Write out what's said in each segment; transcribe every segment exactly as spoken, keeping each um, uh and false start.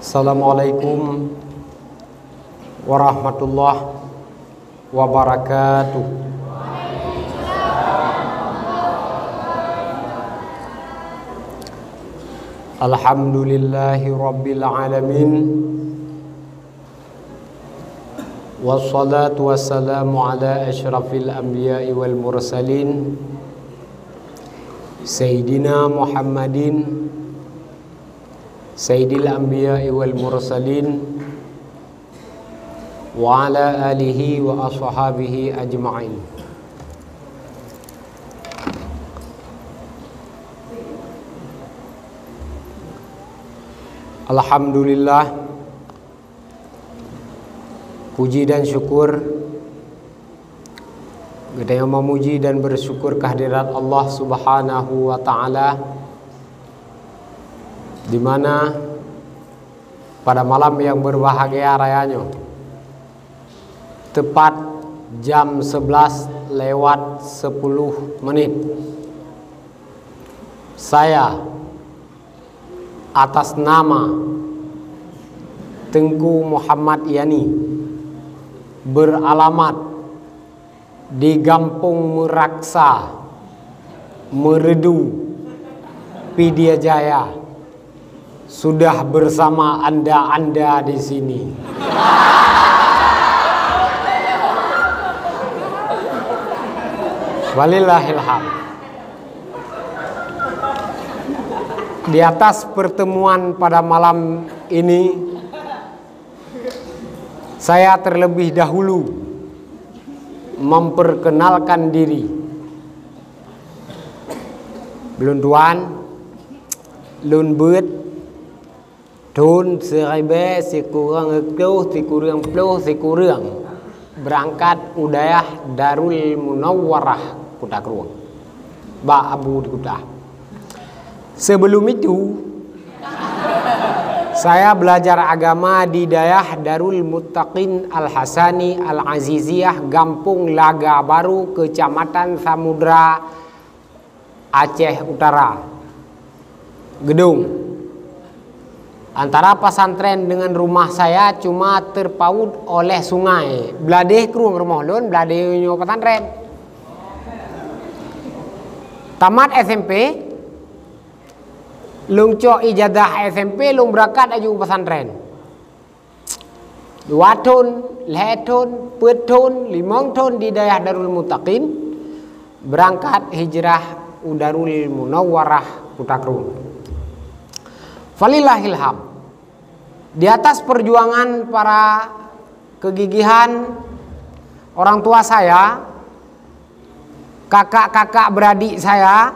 Assalamualaikum warahmatullahi wabarakatuh. Alhamdulillahi rabbil alamin. Wassalatu wassalamu ala asyrafil anbiya'i wal mursalin, Sayyidina Muhammadin, Sayyidil anbiya'i wal mursalin, wa ala alihi wa ashabihi ajma'in. Alhamdulillah, puji dan syukur, geutanyoe memuji dan bersyukur kehadirat Allah Subhanahu wa Ta'ala, di mana pada malam yang berbahagia raya nyoe, tepat jam sebelas lewat sepuluh menit, saya atas nama Teungku Muhammad Yani, beralamat di Gampông Meuraksa, Meuredu, Pidie Jaya, sudah bersama anda-anda di sini. Walillahilhamd. Di atas pertemuan pada malam ini, saya terlebih dahulu memperkenalkan diri. Lôn tuan, lôn beuet, thôn siribèe sikureueng reutôh sikureueng ploh sikureueng, beurangkat u dayah Darul Munawwarah, Kuta Krueng, bak Abu di Kuta. Sebelum itu, saya belajar agama di dayah Darul Muttaqin Al-Hasani Al-Aziziyah, Gampông Laga Baru, Kecamatan Samudra, Aceh Utara. Geudong. Antara pesantren dengan rumah saya cuma terpaut oleh sungai. Bladeh krueng rumoh lôn, bladeh nyoe pesantren. Tamat S M P, lôn cok ijazah S M P, lôn beurangkat aju pesantren. Dua thôn, lhèe thôn, peuet thôn, limong thôn di dayah Darul Muttaqin, beurangkat hijrah u Darul Munawwarah, Kuta Krueng. Falillahilhamd. Di atas perjuangan para kegigihan orang tua saya, kakak-kakak beradik saya,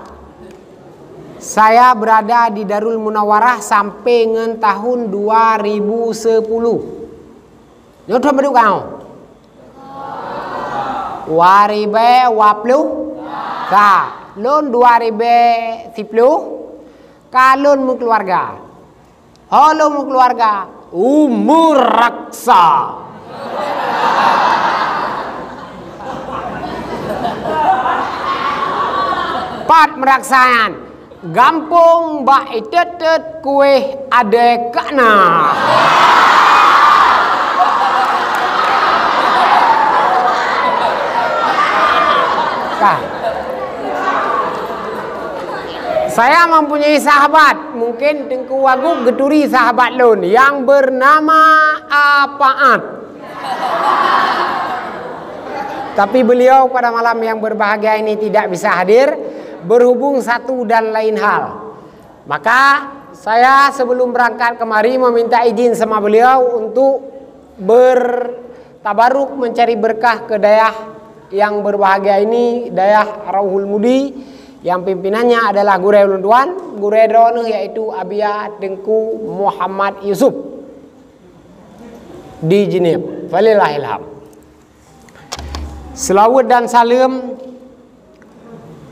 saya berada di Darul Munawwarah sampai ngon tahun dua ribu sepuluh. Nyoe thôn padum kah? Dua ribèe dua ploh sa. Lôn dua ribèe siploh ka lôn meukeuluwarga. Ho lôn meukeuluwarga u Meuraksa. Pat Meuraksa nyan? Gampông bak itet-tet kueh adèe kakna. Ka. Saya mempunyai sahabat, mungkin Teungku Wagub geuturi sahabat lôn yang bernama Apaat. Tapi beliau pada malam yang berbahagia ini tidak bisa hadir berhubung satu dan lain hal. Maka saya sebelum berangkat kemari meminta izin sama beliau untuk bertabaruk mencari berkah ke dayah yang berbahagia ini, dayah Rauhul Mudi, yang pimpinannya adalah gurèe ulôn tuan, gurèe droeneuh yaitu Abiya Teungku Muhammad Yusuf di Jeunieb. Falillahilhamd. Seulaweuet dan saleuem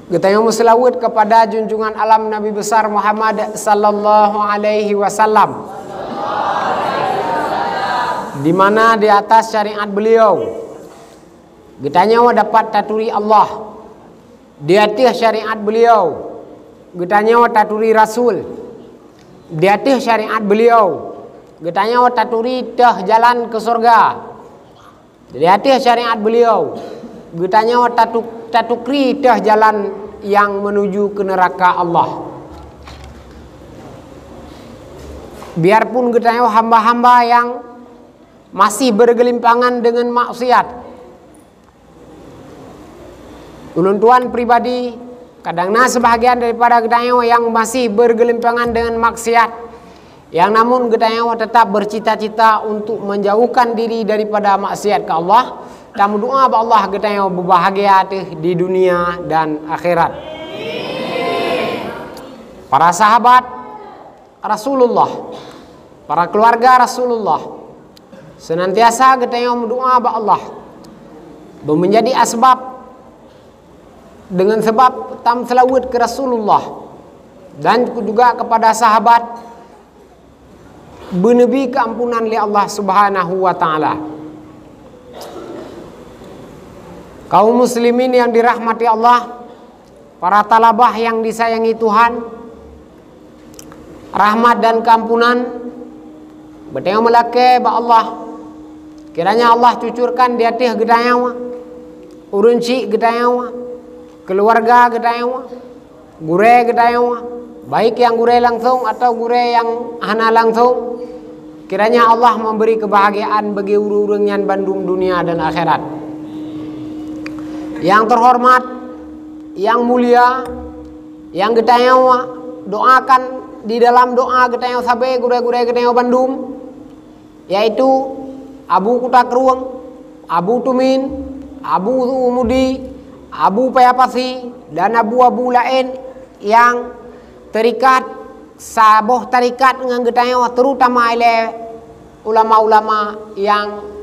geutanyoe meuseulaweuet kepada junjungan alam Nabi besar Muhammad sallallahu alaihi wasallam, di mana di atas syariat beliau geutanyoe dapat taturi Allah, di ateueh syariat beliau geutanyoe taturi Rasul, di ateueh syariat beliau geutanyoe taturi teuh jalan keu syurga. Di ateueh syariat beliau, geutanyoe tatu-, tatukri teuh jalan nyang meunuju keu neuraka Allah. Biarpun geutanyoe hamba-hamba nyang masih bergelimpangan dengan maksiat, ulôn tuan pribadi, kadang na sebahagian daripada geutanyoe nyang masih bergelimpangan dengan maksiat, nyang namun geutanyoe tetap bercita-cita untuk menjauhkan diri daripada maksiat ke Allah. Tameudoa bak Allah geutanyoe beubahagia teuh di dunia dan akhirat. Para sahabat Rasulullah, para keluarga Rasulullah, senantiasa geutanyoe meudoa bak Allah, beumeunjadi asbab dengan sebab tam seulaweuet keu Rasulullah dan juga kepada sahabat beuneubri keampunan lé Allah Subhanahu wa Ta'ala. Kaum muslimin yang dirahmati Allah, para talabah yang disayangi Tuhan, rahmat dan keampunan geutanyoe meulakée bak Allah. Kiranya Allah cucurkan di ateueh geutanyoe, ureuëng chik geutanyoe, keluarga geutanyoe, gurée geutanyoe, baik nyang gurée langsong atawa gurée nyang hana langsong, kiranya Allah memberi kebahagiaan bagi ureuëng-ureuëng nyan bandum dunia dan akhirat. Yang terhormat, yang mulia, yang geutanyoe doakan di dalam doa geutanyoe sabe gurée-gurée geutanyoe bandum, yaitu Abu Kuta Krueng, Abu Tumin, Abu Mudi, Abu Paya Pasi, dan abu-abu laén nyang terikat saboh tarikat ngon geutanyoe, terutama ilée ulama-ulama nyang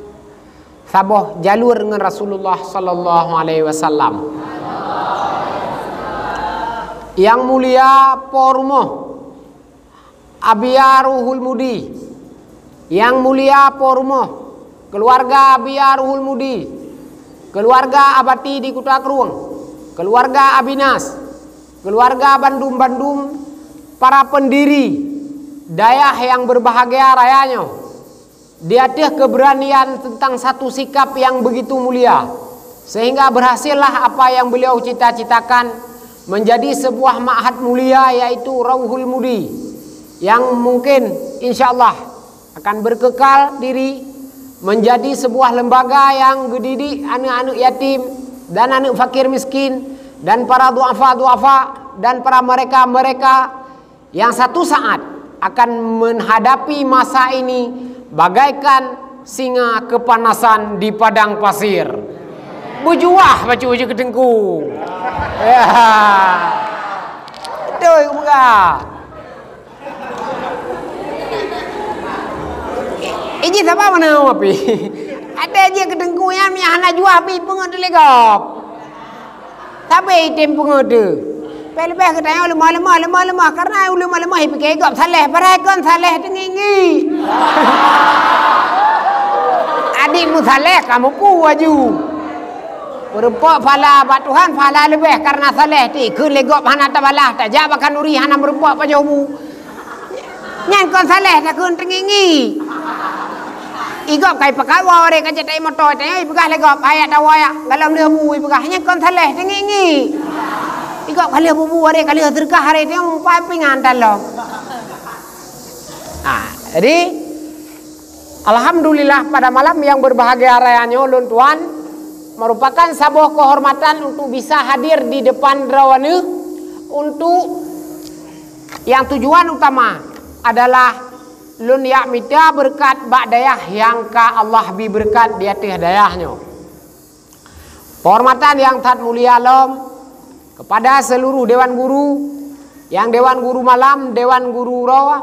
saboh jalur ngon Rasulullah sallallahu alaihi wasallam. Yang mulia po rumoh Abiya Ruhul Mudi, yang mulia po rumoh keluarga Abiya Ruhul Mudi, keluarga Abati di Kuta Krueng, keluarga Abinas, keluarga bandum-bandum para pendiri dayah yang berbahagia raya nyoe. Di ateueh keberanian tentang satu sikap yang begitu mulia, sehingga berhasillah apa yang beliau cita-citakan menjadi sebuah ma'had mulia, yaitu Rauhul Mudi, yang mungkin, insya Allah, akan berkekal diri menjadi sebuah lembaga yang geudidik aneuëk-aneuëk yatim dan aneuëk fakir miskin dan para duafa-duafa dan para mereka-mereka yang satu saat akan menghadapi masa ini bagaikan singa kepanasan di padang pasir. Beujuah bacut jih keu teungku. Ya. Beutôi kupeugah. Iji saba mana api? Ada je keu teungku nyan, meunyo hana juah pi peungeut lé gob. Sabe item peungeut teuh. Pih leubeh geutanyoe leumah-leumah, leumah-leumah. Karena leumah-leumah ipike gob saleh, padahai kon saleh teungi-ngi. Adik meusaleh kamoe pu aju. Meurumpok pahala bak Tuhan, pahala leubeh karena saleh ti. Keu lé gob hana tabalah, tajak bak khanuri hana meurumpok pajoh bu. Nyan kon saleh takheun teungi-ngi. Igob kai pakawa ore ka jeuet moto tanya ipeugah lé gob ayat tawa ya galom leuh bu ipeugah nyan kon saleh teungi-ngi. Igob ka leuh bubu ore ka leuh teureukah hari tanya umpai pingan dalom. Ah, jadi alhamdulillah pada malam yang berbahagia raya nyoe lôn tuan merupakan saboh kehormatan untuk bisa hadir di depan droeneuh untuk yang tujuan utama adalah lôn jak mita beureukat bak dayah nyang ka Allah bi beureukat di ateueh dayah nyoe. Penghormatan nyang that mulia lom kepada seluruh dewan guru, yang dewan guru malam, dewan guru roe,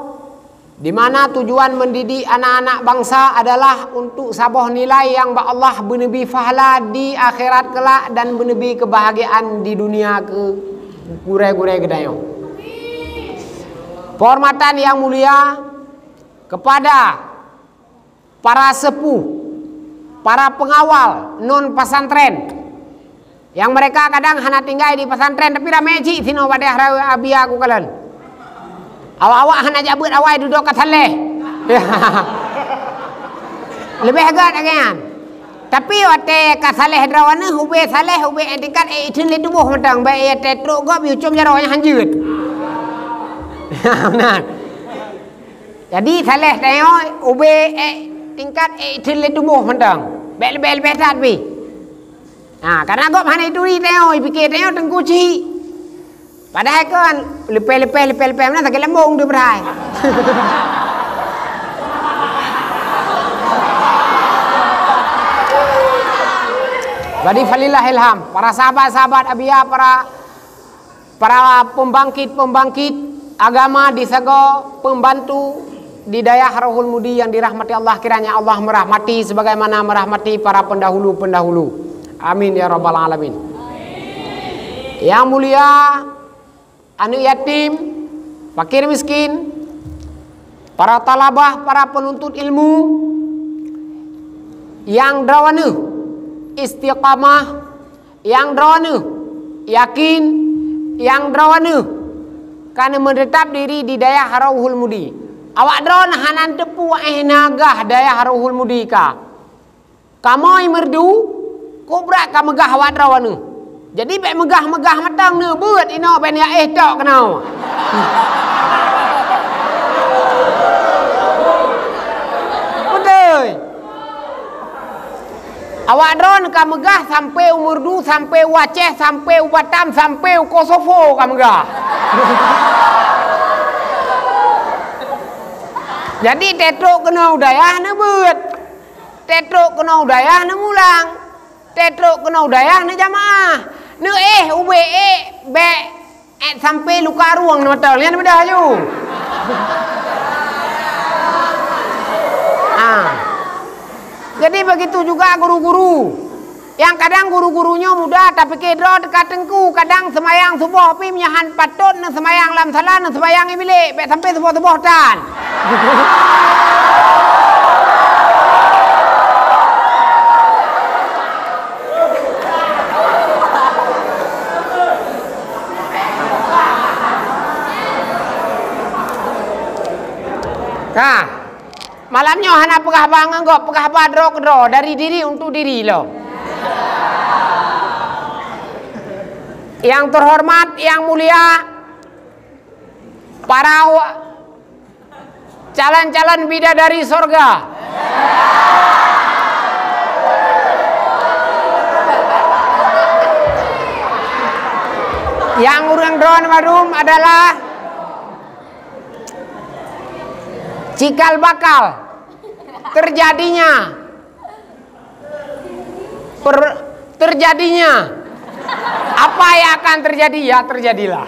di mana tujuan mendidik anak-anak bangsa adalah untuk saboh nilai nyang bak Allah beuneubri pahala di akhirat kelak dan beuneubri kebahagiaan di dunia keu gurée-gurée geutanyoe. Penghormatan yang mulia kepada para sepuh, para pengawal non pesantren, yang mereka kadang hana tinggai di pesantren, tapi ramé cit sinoe bak dayah rayeuk Abia ku kalon. Awak-awak hana jak beuet awai dudoe ka saleh. Leubeh gét lagée nyan. Tapi watée ka saleh droeneuh, ubé saleh, ubé ék tingkat, ék itheun lé tuboh mantong, bék watée trok gob yucom jaroe nyang hanjeuet. Meunan. Jadi saleh tanyoe ubé ék tingkat, ék itheun lé tuboh mantong. Bék leubeh-leubeh that pih. Ha, karena gob hana ituri tanyoe, ipike tanyoe teungku cit. Padahai kon leupeh-leupeh, leupeh-leupeh meunan sakét lambong teuh padahai. Jadi falillahil hamd, para sahabat-sahabat Abiya, para, para pembangkit-pembangkit agama di sagoe pembantu di dayah Rauhul Mudi yang dirahmati Allah, kiranya Allah merahmati sebagaimana merahmati para pendahulu-pendahulu. Amin ya rabbal alamin. Yang mulia, aneuk yatim, fakir miskin, para talabah, para penuntut ilmu, nyang droeneuh istiqamah, nyang droeneuh yakin, nyang droeneuh ka neumeuteutap diri di dayah Rauhul Mudi. Awak droeneuh hana teupeu éh na gah dayah Rauhul Mudi ka. Kamoe meureudu, kobra ka meugah awak droeneuh. Jadi bék meugah-meugah mantong neubeuet inoe bék ya éh tok keunoe. Beutôi. Awak droeneuh ka meugah sampai u Meureudu, sampai u Aceh, sampai u Batam, sampai u Kosovo ka meugah. Jadi, teutrok keunoe u dayah neubeuet. Teutrok keunoe u dayah neumulang. Teutrok keunoe u dayah neujamaah. Neuéh ubé ék bék ék sampai luka rueng neumata. Nyan beudah laju. Ah. Jadi begitu juga guru-guru. Nyang kadang guru-guru nyoe muda tapike droe teuka teungku, kadang seumayang suboh pih meunyo han patot neuseumayang lam sala, neuseumayang i bilék, bék sampai suboh-suboh tan. Ka. Malam nyoe hana peugah haba ngon gob, peugah haba droe keudroe, dari diri untuk diri lom. Yang terhormat, yang mulia, para wa-, calon-calon bidadari sorga. Nyang ureuëng droeneuh mandum adalah cikal bakal terjadinya per-, terjadinya apa yang akan terjadi, ya terjadilah.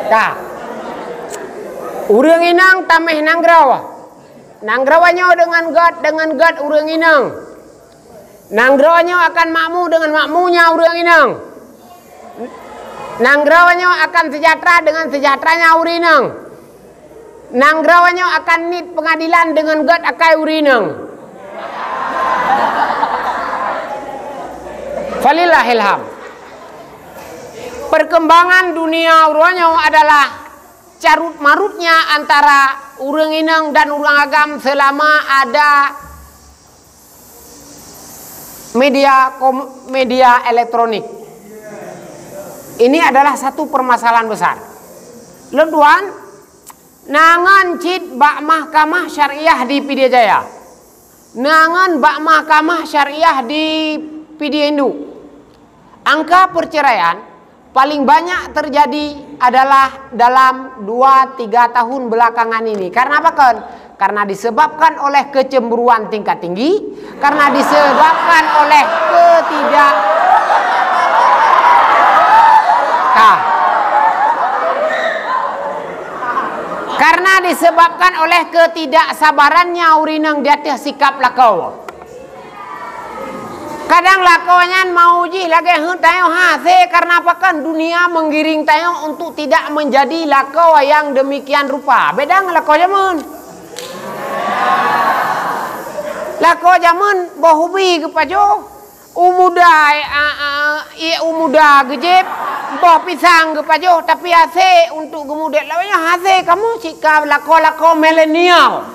Ka. Ureuëng inong tameh nanggroe. Nanggroe nyoe deungon gét, deungon gét ureuëng inong. Nanggroe nyoe akan makmu deungon makmunya ureuëng inong. Nanggroe nyoe akan seujahteura deungon seujahteuranya ureuëng inong. Nanggroe nyoe akan niet peungadilan deungon gét akai ureuëng inong. Falillahil hamd. Perkembangan dunia uroe nyoe adalah carut-marutnya antara ureuëng inong dan ureuëng agam selama ada media kom-, media elektronik. Ini adalah satu permasalahan besar. Lôn tuan, na ngon cit bak Mahkamah Syariah di Pidie Jaya. Na ngon bak Mahkamah Syariah di Pidie Induk. Angka perceraian paling banyak terjadi adalah dalam dua tiga tahun belakangan ini. Karena apa kon? Karena disebabkan oleh kecemburuan tingkat tinggi, karena disebabkan oleh ketidak-, ah. Karena disebabkan oleh ketidaksabarannya ureuëng inong di ateueh sikap lakoe. Kadang lakoe nyan mau jih lagée heuet tanyoe hase, karena apa kon? Dunia menggiring tanyoe untuk tidak menjadi lakoe nyang demikian rupa. Beda ngon lakoe jameun. Lakoe jameun boh ubi geupajoh, U muda, eh, ah, ah, ié u muda geujép, boh pisang geupajoh, tapi hasé untuk geumudép. Lawan nyan hasé kamoe cit ka lakoe-lakoe milenial.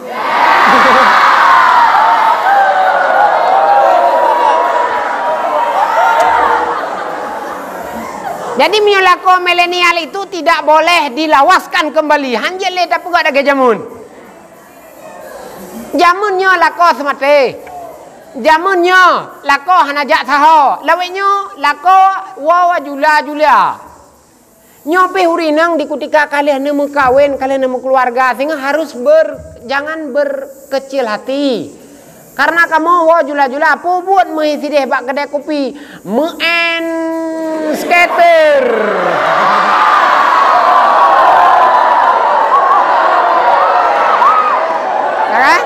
Jadi, meunyoe lakoe milenial itu tidak boleh dilawaskan kembali. Hanjeuet lé tapeugah lagée jameun. Jameun nyoe lakoe seumaté. Jameun nyoe lakoe hana jak saho. Lawét nyoe lakoe woe jula-jula. Nyoe pih ureuëng inong di kutika ka lheueh neumeukawen, ka lheueh neumeukeuluwarga, singoh harus ber-, jangan berkecil hati. Karena kamoe woe jula-jula, peue buet meuhé sideh bak keudè kupi, meu'en skater. Ya kan?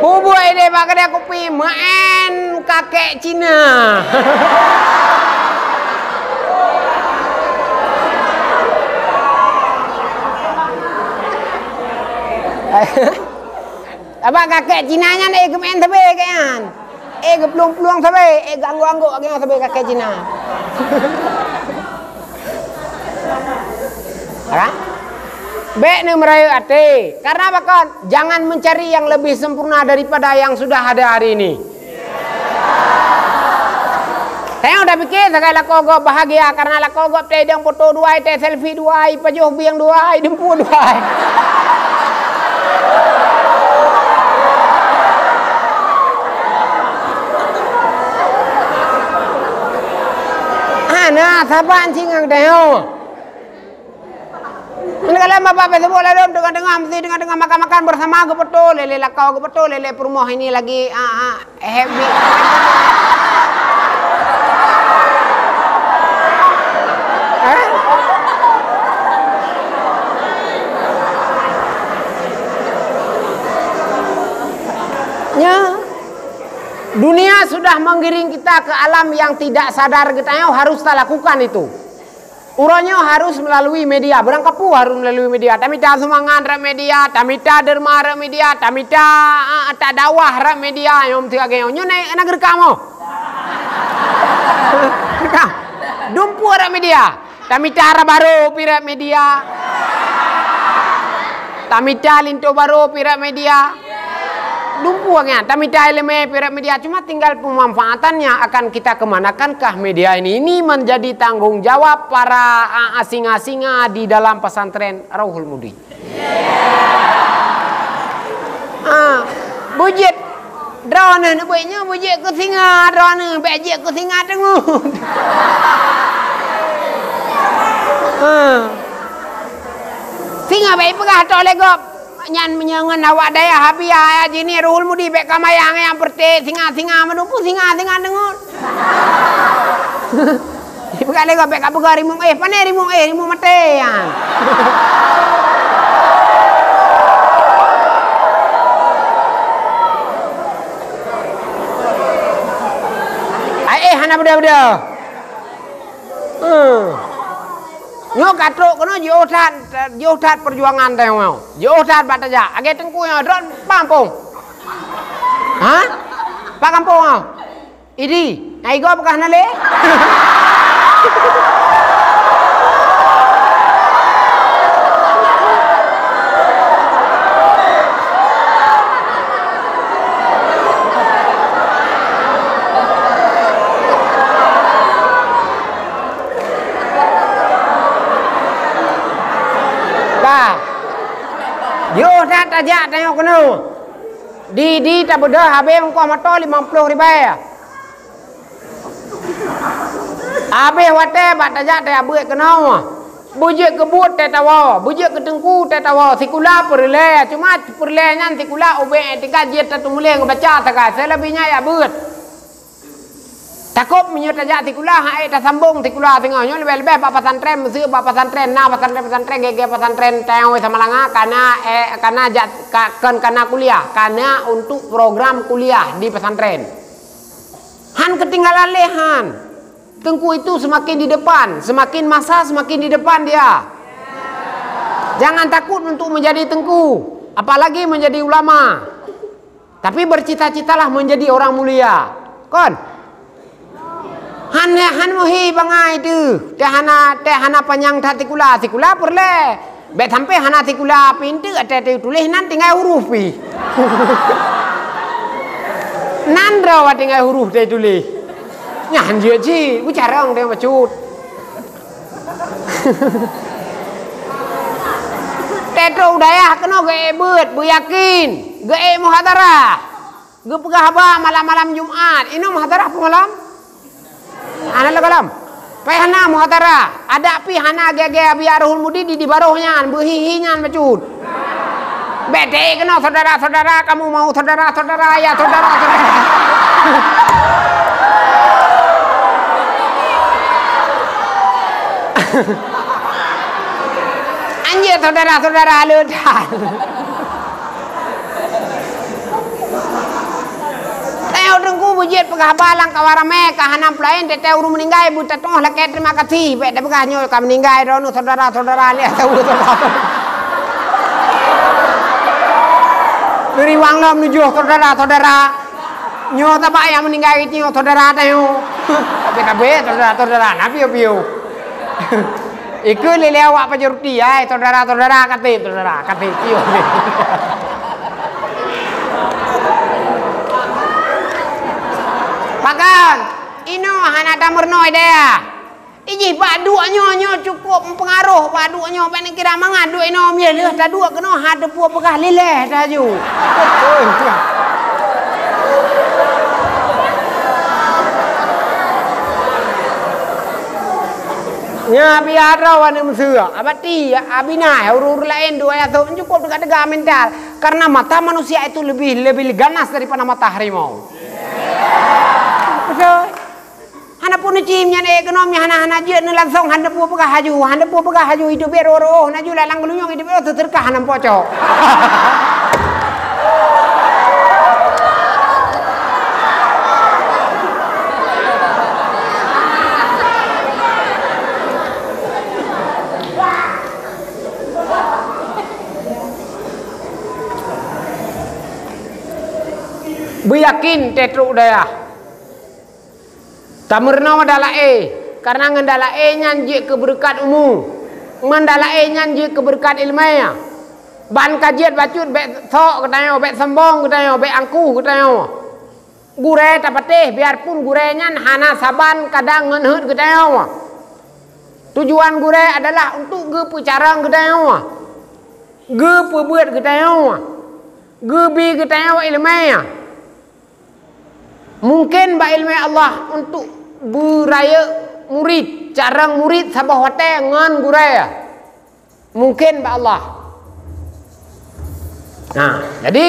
Peue buet ideh bak keudè kupi, meu'en kakek Cina. Abang kakek Cina nyan, eh, geumeu'en sabe keu nyan. Eh, geuplueng-plueng sabe, eh, geuanggok-anggok lagée nyan sabe kakek Cina. Ha? Bék neumeureuyek até. Karena pakon? Jangan mencari yang lebih sempurna daripada yang sudah ada hari ini. Tanyoe tapike sagai lakoe gob bahagia karena lakoe gob teuidong foto dua ai, teu selfie dua ai, pajoh bieng dua ai, dumpeue dua ai. Hana saban singoh tanyoe. Meunan ka lheueh bak Facebook ladôm teungoh-teungoh meusti teungoh-teungoh makan-makan bersama geufoto lé, lé lakoe geufoto lé, lé peurumoh ini lagi, ah, ah, happy. Eh? Nyoe. Dunia sudah menggiring kita ke alam yang tidak sadar, geutanyoe harus talakukan itu. Uroe nyoe harus melalui media, beurangkapeue harus melalui media. Tamita seumangat rot media, tamita deurma rot media, tamita, ah, tadakwah rot media, nyoe meusti lagée nyoe. Nyoe na, na geureuka mo. Ka. Dumpeue rot media. Tamita hara barô pih rot media. Tamita linto barô pih rot media. Dumpeue nyan, tamita iéleumé pih rot media. Cuma tinggal pemanfaatannya akan kita kemanakankah media ini. Ini menjadi tanggung jawab para, a, a, singa-singa di dalam pesantren Ruhul Mudi. Ah, beujeuet droeneuh neubuet nyoe, beujeuet keu singa droeneuh, bék jeuet keu singa teungeut. Ah. Singa bék ipeugah toh lé gob. Nyan meunyoe ngon awak dayah Habia, jih ni Ruhul Mudi bék ka mayang nyang peureuté singa-singa meudumpu singa-singa teungeut. Ipeugah lé gob bék ka peugah rimueng éh, pané rimueng éh, rimueng maté nyan. Ai éh hana beudôh-beudôh. Hmm. Nyoe ka trok keunoe jiôh that, jiôh that peujuangan tanyoe. Jiôh that bak tajak. Lagée teungku nyoe, droen pampông. Ha? Bak kampông nyoe. Idi, na igoe beukah na lé? Bah. Yoh that tajak tanyoe keunoe. Di, di tabeudôh habéh ongkoh moto limong ploh ribèe. Habéh watèe bak tajak teuka beuet keunoe. Beujeuet keu buet teuka tawoe, beujeuet keu teungku teuka tawoe, sikula peureulèe, cuma peureulèe nyan sikula ubé iktikad jeuet tateumuléh ngon baca sagai, seuleubi nyan jak beuet. Takot meunyoe tajak sikula, han ék tasambong sikula singoh nyoe leubeh-leubeh bak pesantren, meuseu bak pesantren, na pesantren-pesantren, gèt-gèt pesantren tanyoe Samalanga, kana, eh, kana jak, ka, kon kana kuliah, kana untuk program kuliah di pesantren. Han keutinggalan lé han. Teungku itu semakin di depan, semakin masa semakin di depan dia. Jangan takut untuk menjadi teungku, apalagi menjadi ulama. Tapi bercita-citalah menjadi orang mulia. Kon? Han, han muhi bangai teuh. Teuh hana, teuh hana panyang that sikula, sikula peureulée. Bék sampoe hana sikula pih, eunteuk watée teutuléh nan tinggai huruf pih. Nan droe tinggai huruf teutuléh. Nyan jeuet cit, beucarông teuh bacut. Teutrok u dayah keunoe geuék beuet, beuyakin, geuék muhadharah. Geupeugah haba malam-malam Jumat. Inoe muhadharah peue malam? Hana lé gohlom. Payah na muhadharah. Adak pih hana gée-gée Abi Ruhul Mudi di, di baroh nyan, beuhi-hi nyan bacut. Bék teuék keunoe, saudara-saudara, kamu mau saudara-saudara, ya saudara-saudara. Anjir saudara-saudara le that. Tanyoe teungku beujeuet peugah haba lam kawan ramé ka hana peulaén, teuntée ureuëng meuninggai beutateuoh lakée terima kasih. Bék tapeugah nyoe ka meuninggai droeneuh saudara-saudara, nyan saudara-saudara. Neuriwang lom nujoh saudara-saudara. Nyoe sabab nyang meuninggai nyoe saudara tanyoe. Tapi, tapi saudara-saudara na piôh-piôh. Ikeu lé-lé awak pajoh ruti, hai saudara-saudara, ka trép saudara, ka trép, piôh. Pakon? Inoe hana tameurunoe dayah. Ijih bak duek nyoe, nyoe cukôp meupeungaroh bak duek nyoe, bék neukira mangat duek inoe, miléh lheueh taduek keunoe, hana teupeu peugah lilée taju. Nyan biar droe aneuk meuseuek, abati, abinai, ureuëng laén dua yasôk, cukôp teuga-teuga mental. Karena mata manusia itu lebih, lebih ganas daripada mata harimau. Betul? Hana peue neucim nyan, eh, keunoe mi hana-hana jeuet neulansong, hana peue peugah haju, hana peue peugah haju, idop bék roh-roh, hana ju lam geulinyueng idop bék roh, teuteurkah hana meupoco. Beuyakin teutrok dayah. Tameurunoe dalaé, kareuna ngon dalaé nyan jeuet keu beureukat umu, ngon dalaé nyan jeuet keu beureukat iéleumé. Ban ka jeuet bacut bék sok geutanyoe, bék sombong geutanyoe, bék angkuh geutanyoe. Gurée tapatéh, biarpun gurée nyan hana saban kadang ngon heuet geutanyoe. Tujuan gurée adalah untuk geupeucarông geutanyoe, geupeubeuet geutanyoe, geubi geutanyoe iéleumé. Mungken bak iéleumé Allah untuk beurayeuk murit, carông murit saboh watée ngon gurée. Mungken bak Allah. Nah, jadi,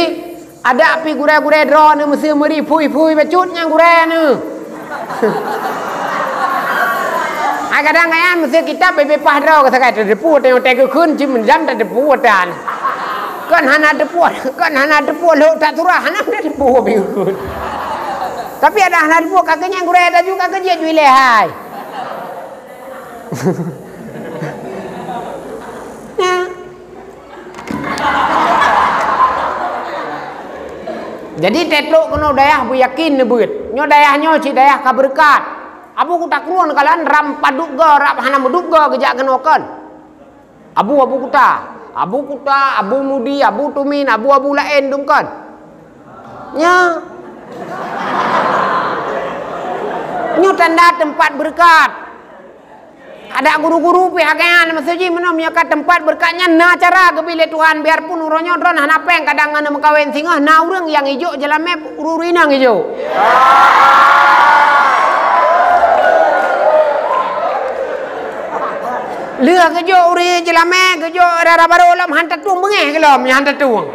adak pih gurée-gurée droeneuh meuseu meuri phui-phui bacut nyang gurée neuh. Hai kadang nyan meuseu kitab bebe pah droe keu sagai teudeupue teuh teukeukheun cit meunjam teudeupue tan. Kon hana teupue, kon hana teupue lhok that surah, hana teupue bingkot. Tapi adak hana teupue, ka keuh nyan gurée taju, ka keuh jeuet ju ilée hai. Nah. Jadi, teutrok keunoe dayah beuyakin neubeuet. Nyoe dayah nyoe cit dayah ka beureukat. Abu Kuta Krueng kalon ram padub goe, rab hana meudub goe geujak keunoe kon. Abu, Abu Kuta, Abu Kuta, Abu Mudi, Abu Tumin, abu-abu laén dum kon. Nyoe. Nyoe tanda teumpat beureukat. Adak guru-guru pih agam nyan, maksud jih meunoe meunyoe ka teumpat beureukat nyan na cara geubi lé Tuhan, biarpun uroe nyoe droen hana péng kadang ngon meukawen singoh, na ureuëng nyang ijok jeulamé ureuëng inong ijok. Lheueh geujok ureuëng jeulamé, geujok rara barô lom han tatueng beungéh gohlom nyan han tatueng.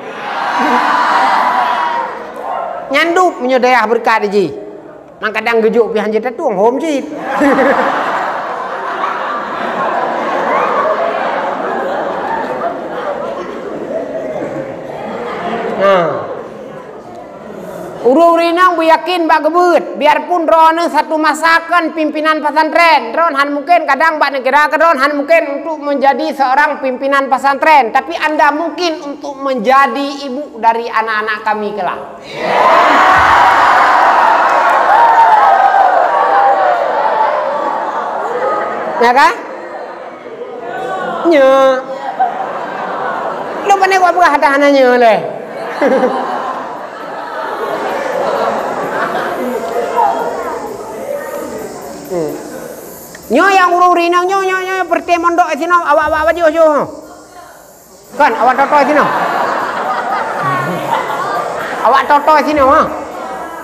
Nyan dub meunyoe dayah beureukat jih. Mangkadang geujok pih han jeuet tatueng hom cit. Ha. Ureuëng-ureuëng inong beuyakin bak geubeuet, biarpun droeneueh satu masa kon pimpinan pesantren, droen hana mungken, kadang bak neukira keu droen hana mungken untuk menjadi seorang pimpinan pesantren, tapi anda mungkin untuk menjadi ibu dari anak-anak kami kelak. Ya kan? Nyoe. Lôn pane kupeugah dah hana nyoe lé. Hmm. Nyoe nyang ureuëng-ureuëng inong nyoe, nyoe, nyoe, peureuté mondok sinoe, awak-awak bajoh-joh. Kan, awak toto sinoe. Awak toto sinoe, ha.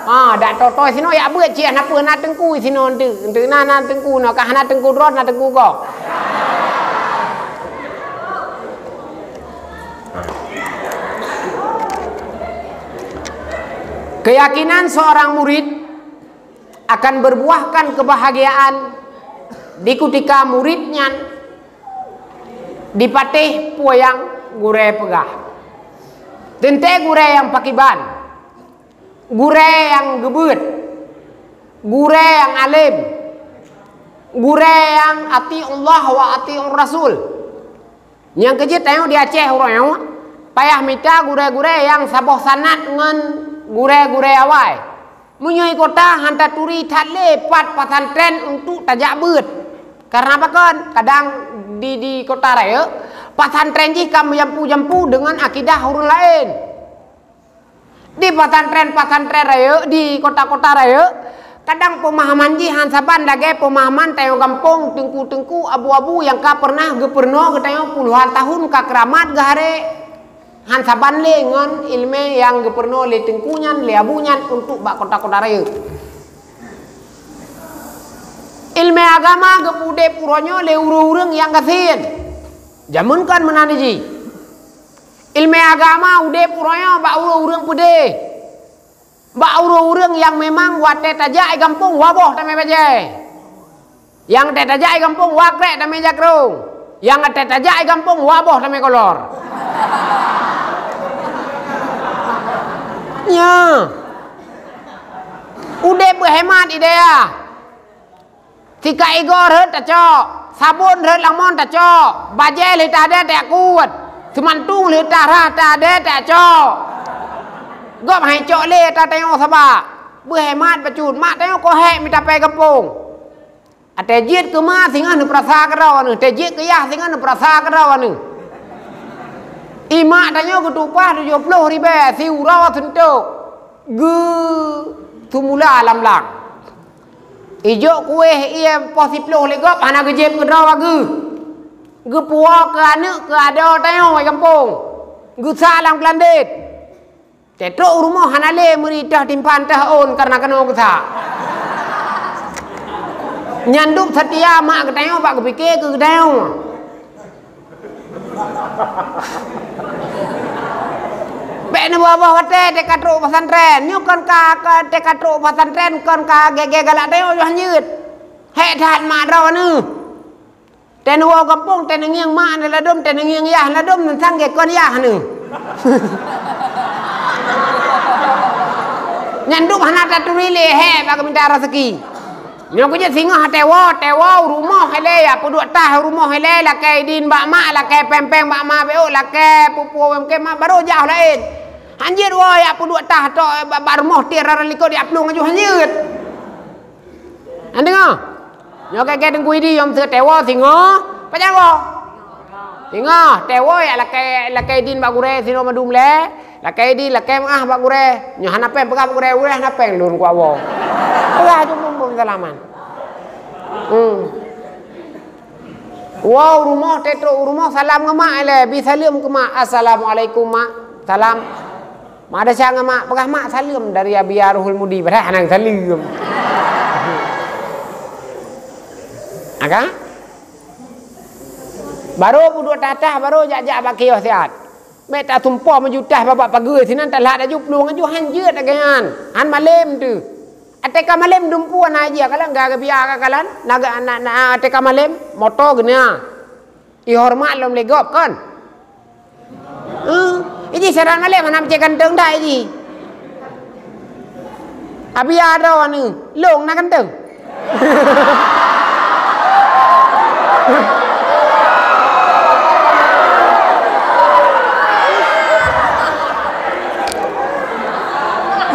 Ha, dak toto sinoe, yak beuet cit, na peue na teungku sinoe, enteuk, enteuk na, na teungku, na kah na teungku droen, na teungku gob. Keyakinan seorang murid akan berbuahkan kebahagiaan di kutika murid nyan dipatéh peue nyang gurée peugah. Teuntée gurée nyang pakiban, gurée nyang geubeuet, gurée nyang além, gurée nyang atiullah wa atiur rasul. Nyang keujeuet tanyoe di Aceh uroe nyoe payah mita gurée-gurée nyang saboh sanad ngon gurée-gurée awai. Meunyoe kota hana taturi that lé pat pesantren untuk tajak beuet. Karena pakon? Kadang di, di kota rayeuk, pesantren jih ka meujampu-jampu deungon akidah ureuëng laén. Di pesantren-pesantren rayeuk, di kota-kota rayeuk, kadang peumahaman jih han saban lagée peumahaman tanyoe gampông, teungku-teungku, abu-abu nyang ka peureunah geupeurunoe geutanyoe puluhan tahun ka keuramat geuharé. Han saban lé ngon iéleumé nyang geupeurunoe lé teungku nyan, lé abu nyan untuk bak kota-kota rayeuk. Iéleumé agama geupeuudeb uroe nyoe lé ureuëng-ureuëng nyang gasien. Jameun kon meunan jih. Iéleumé agama udeb uroe nyoe bak ureuëng-ureuëng peudeh. Bak ureuëng-ureuëng nyang memang watée tajak i gampông waboh tamé bajée. Nyang watée tajak i gampông wakrek tamé jakrong. Nyang watée tajak i gampông waboh tamé kolor. Nyoe. Udeb beuhemat idea. Sikat igoe rhot tacok, sabon rhot lamon tacok, bajée lheueh tadée takot, seumantung lheueh tarah tadée tacok. Gob hai cok lé ata tanyoe sabak. Beuhemat bacut, mak tanyoe kohék mita pée gampông. Watée jeuet keu ma singoh neupeurasa keudroe aneuëk, watée jeuet keu yah singoh neupeurasa keudroe aneuëk. Ié mak tanyoe geutueng upah tujoh ploh ribée siuroe seuntok. Geu sumula lam blang. Ijok kuéh ié poh siploh lé gob hana geujieb keudroe geuh. Geupuwoe keu aneuëk keu adoe tanyoe i gampông. Geusa lam keulandét. Teutrok u rumoh hana lé meuri teuh timpan teuh ôn kareuna keunoe geusa. Nyan dum seutia mak geutanyoe bak geupike keu geutanyoe. Bék neuboh-boh watée teuka trok pesantren. Nyoe kon ka, ka teuka trok pesantren kon ka gée-gée galak tanyoe yoh hanjeuet. Hék that mak droeneueh. Teuneuk woe gampông, teuneuk ngieng mak neuladom, teuneuk ngieng yah ladom, neusang gée kon yah neueh. Nyan dum hana taturi lé hék bak geuminta raseuki. Nyoe kujeuet singoh watée woe, watée woe u rumoh ilée, ya peuduek tah u rumoh ilée, lakée idin bak mak, lakée péng-péng bak mak bék, lakée peue-peue mungken mak barô jak laén. Hanjeuet woe ya peuduek tah tok bak, bak rumoh tiek rara likot ya plueng aju hanjeuet. Hana deungoe? Nyoe kée-kée Teungku Idi nyang seutewoe singoh, pajan woe? Singoh, tewoe ya lakée, lakée idin bak gurée sinoe mandum lé. Lakée idin, lakée meu'ah bak gurée. Nyoe hana péng peugah bak gurée, gurée hana péng lôn kuwoe. Peugah aju mumpung salaman. Hmm. Woe u rumoh, teutrok u rumoh, salam ngon mak ilée, bi saleuem keu mak, "Assalamualaikum, Mak." Salam. Mak desya ngon mak, peugah, "Mak, saleuem dari Abi Ruhul Mudi." Padahai hana saleuem. Aga? Barô peuduek tah-tah, barô jak-jak bak kios siat. Bék tatumpôh meujutah babah pageue sinan, talhat laju plueng laju hanjeuet lagée nyan. Han malém teuh. Até ka malém dumpeue na jih, kalon ka geubiya ka kalon, na, na, na, até ka malém, moto geuh na. Ihoreumat lom lé gob, kon? Heuh, iji saran malém hana meucé ganteng dak iji. Abi ada ni, long na ganteng.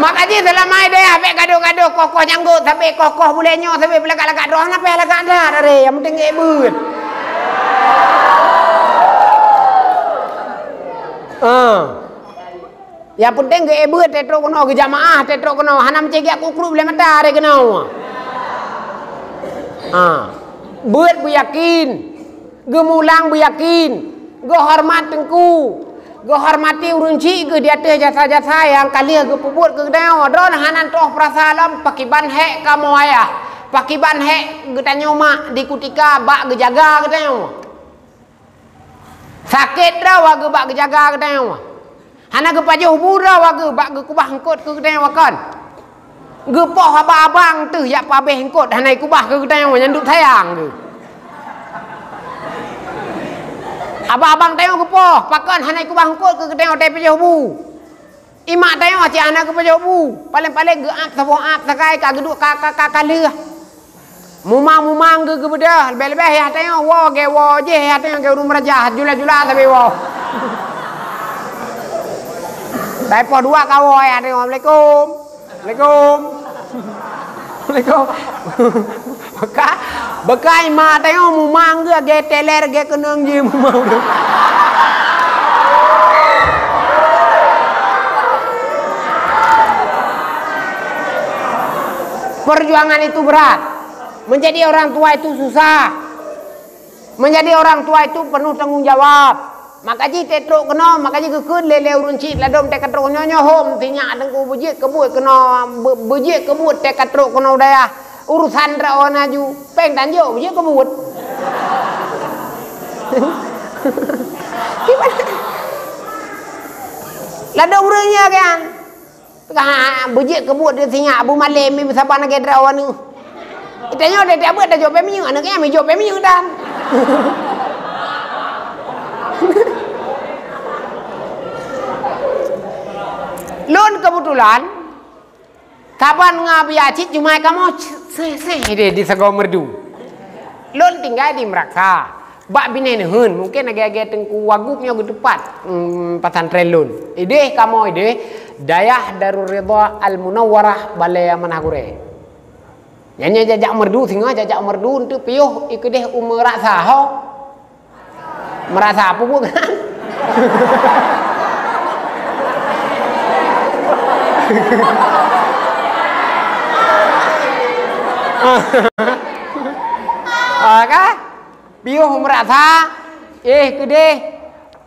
Maka jih selama ideh habéh gadoh-gadoh, koh-koh nyanggut, sabé koh-koh bulèe nyoe, sabé peulagak-lagak droe, hana payah lagak that, aré, nyang penting geuék beuet. Ah. Nyang penting geuék beuet, teutrok keunoe, geujamaah teutrok keunoe, hana meucégiak kukrup lé mata aré keunoe. Ah. Beuet beuyakin. Geumulang beuyakin, geuhoreumat teungku, geuhoreumat ureueng chik geuh di ateueh jasa-jasa nyang ka lheueh geupeubuet keu geutanyoe. Droeneuh hana teupeurasa lom pakiban hék kamoe ayah, pakiban hék geutanyoe mak di kutika bak geujaga geutanyoe. Sakét droe wagoe bak geujaga geutanyoe. Hana geupajoh bu droe wagoe bak geukubah eungkôt keu geutanyoe wakon. Geupoh abang-abang teuh jak pabéh eungkôt hana jikubah keu geutanyoe, nyan duek sayang geuh. Abang-abang tanyoe geupoh, pakon hana jikubah eungkôt keu geutanyoe watèe pajoh bu. Imak tanyoe cit hana geupajoh bu, paléng-paléng geuab saboh ab sagai ka geuduek ka, ka, ka, ka lheueh. Mumang-mumang geu-, geubeudôh, leubeh-leubeh yah tanyoe woe, geu woe jih yah tanyoe geu ureueng meuraja, jula-jula sabe woe. Tapi poh dua ka woe yah tanyoe, "Assalamualaikum. Assalamualaikum. Assalamualaikum." Beuka, beuka imak tanyoe mumang geu, geu teler, geu keunong jih mumang geu. Perjuangan itu berat. Menjadi orang tua itu susah. Menjadi orang tua itu penuh tanggung jawab. Maka jih teutrok keunoe, maka jih geukheun lé, lé ureueng chik ladôm teuka trok nyoe, nyoe hom, sinyak teungku beujeuet keu buet keunoe, be-, beujeuet keu buet teuka trok keunoe dayah. Urusan droe na ju, péng tanjok beujeuet keu buet. Ladôm ureueng nyoe kan. Teuka beujeuet keu buet di sinyak, beumalém, beusaban lagèe droeneuh. Geutanyoe teuka beuet tajok pèng minyeuk, aneuk nyan mijok pèng minyeuk dan. Lôn keubeutulan saban ngon Abi Acit jumai kamoe seh-seh deh di Sagoe Meureudu. Lôn tinggai di Meuraksa. Bak binéh neuheun, mungken lagèe-lagèe Teungku Wagub nyoe geuteupat, mm, pesantren lôn. Ideh kamoe ideh, Dayah Darul Ridha Al Munawwarah Balè Amanah Gurèe. Nyan nyoe jak-jak Meureudu singoh, jak-jak Meureudu eunteuk piôh i keudeh u Meuraksa ho. Meuraksa peue buet kan? Ah, kan? Piôh Meuraksa, eh, keudeh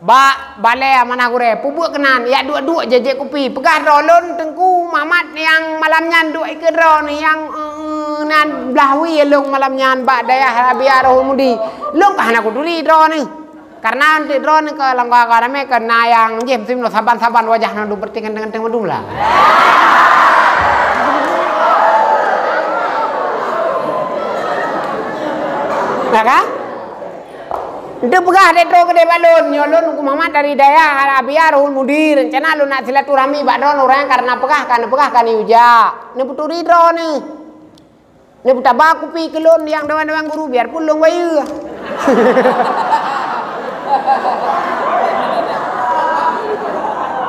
bak Balè Amanah Gurèe, peue buet keunan, jak duek-duek jijép kupi. Peugah droe lôn, Teungku Mamat nyang malam nyan duek ikeue droeneuh nyang, eh, nan blah wie lôn malam nyan bak dayah Rabia Rohul Mudi. Lôn ka hana kuturi droeneuh. Karena eunteuk droeneuh keu lam gawa-gawa ramé keu na nyang jih meusim nyoe saban-saban wajah nyoe duek beureuti ganteng-ganteng mandum lah. Ya kan? Eunteuk peugah deh droe keudeh bak lôn, nyoe lôn Teungku Mamat dari dayah Rabia Rohul Mudi, rencana lôn nak silaturahmi bak droeneuh, ureueng karena peugah ka neupeugah ka neujak. Neuputuri droeneuh. Neuputaba kupi keu lôn nyang dewan-dewan guru, biarpun lôn bayeue.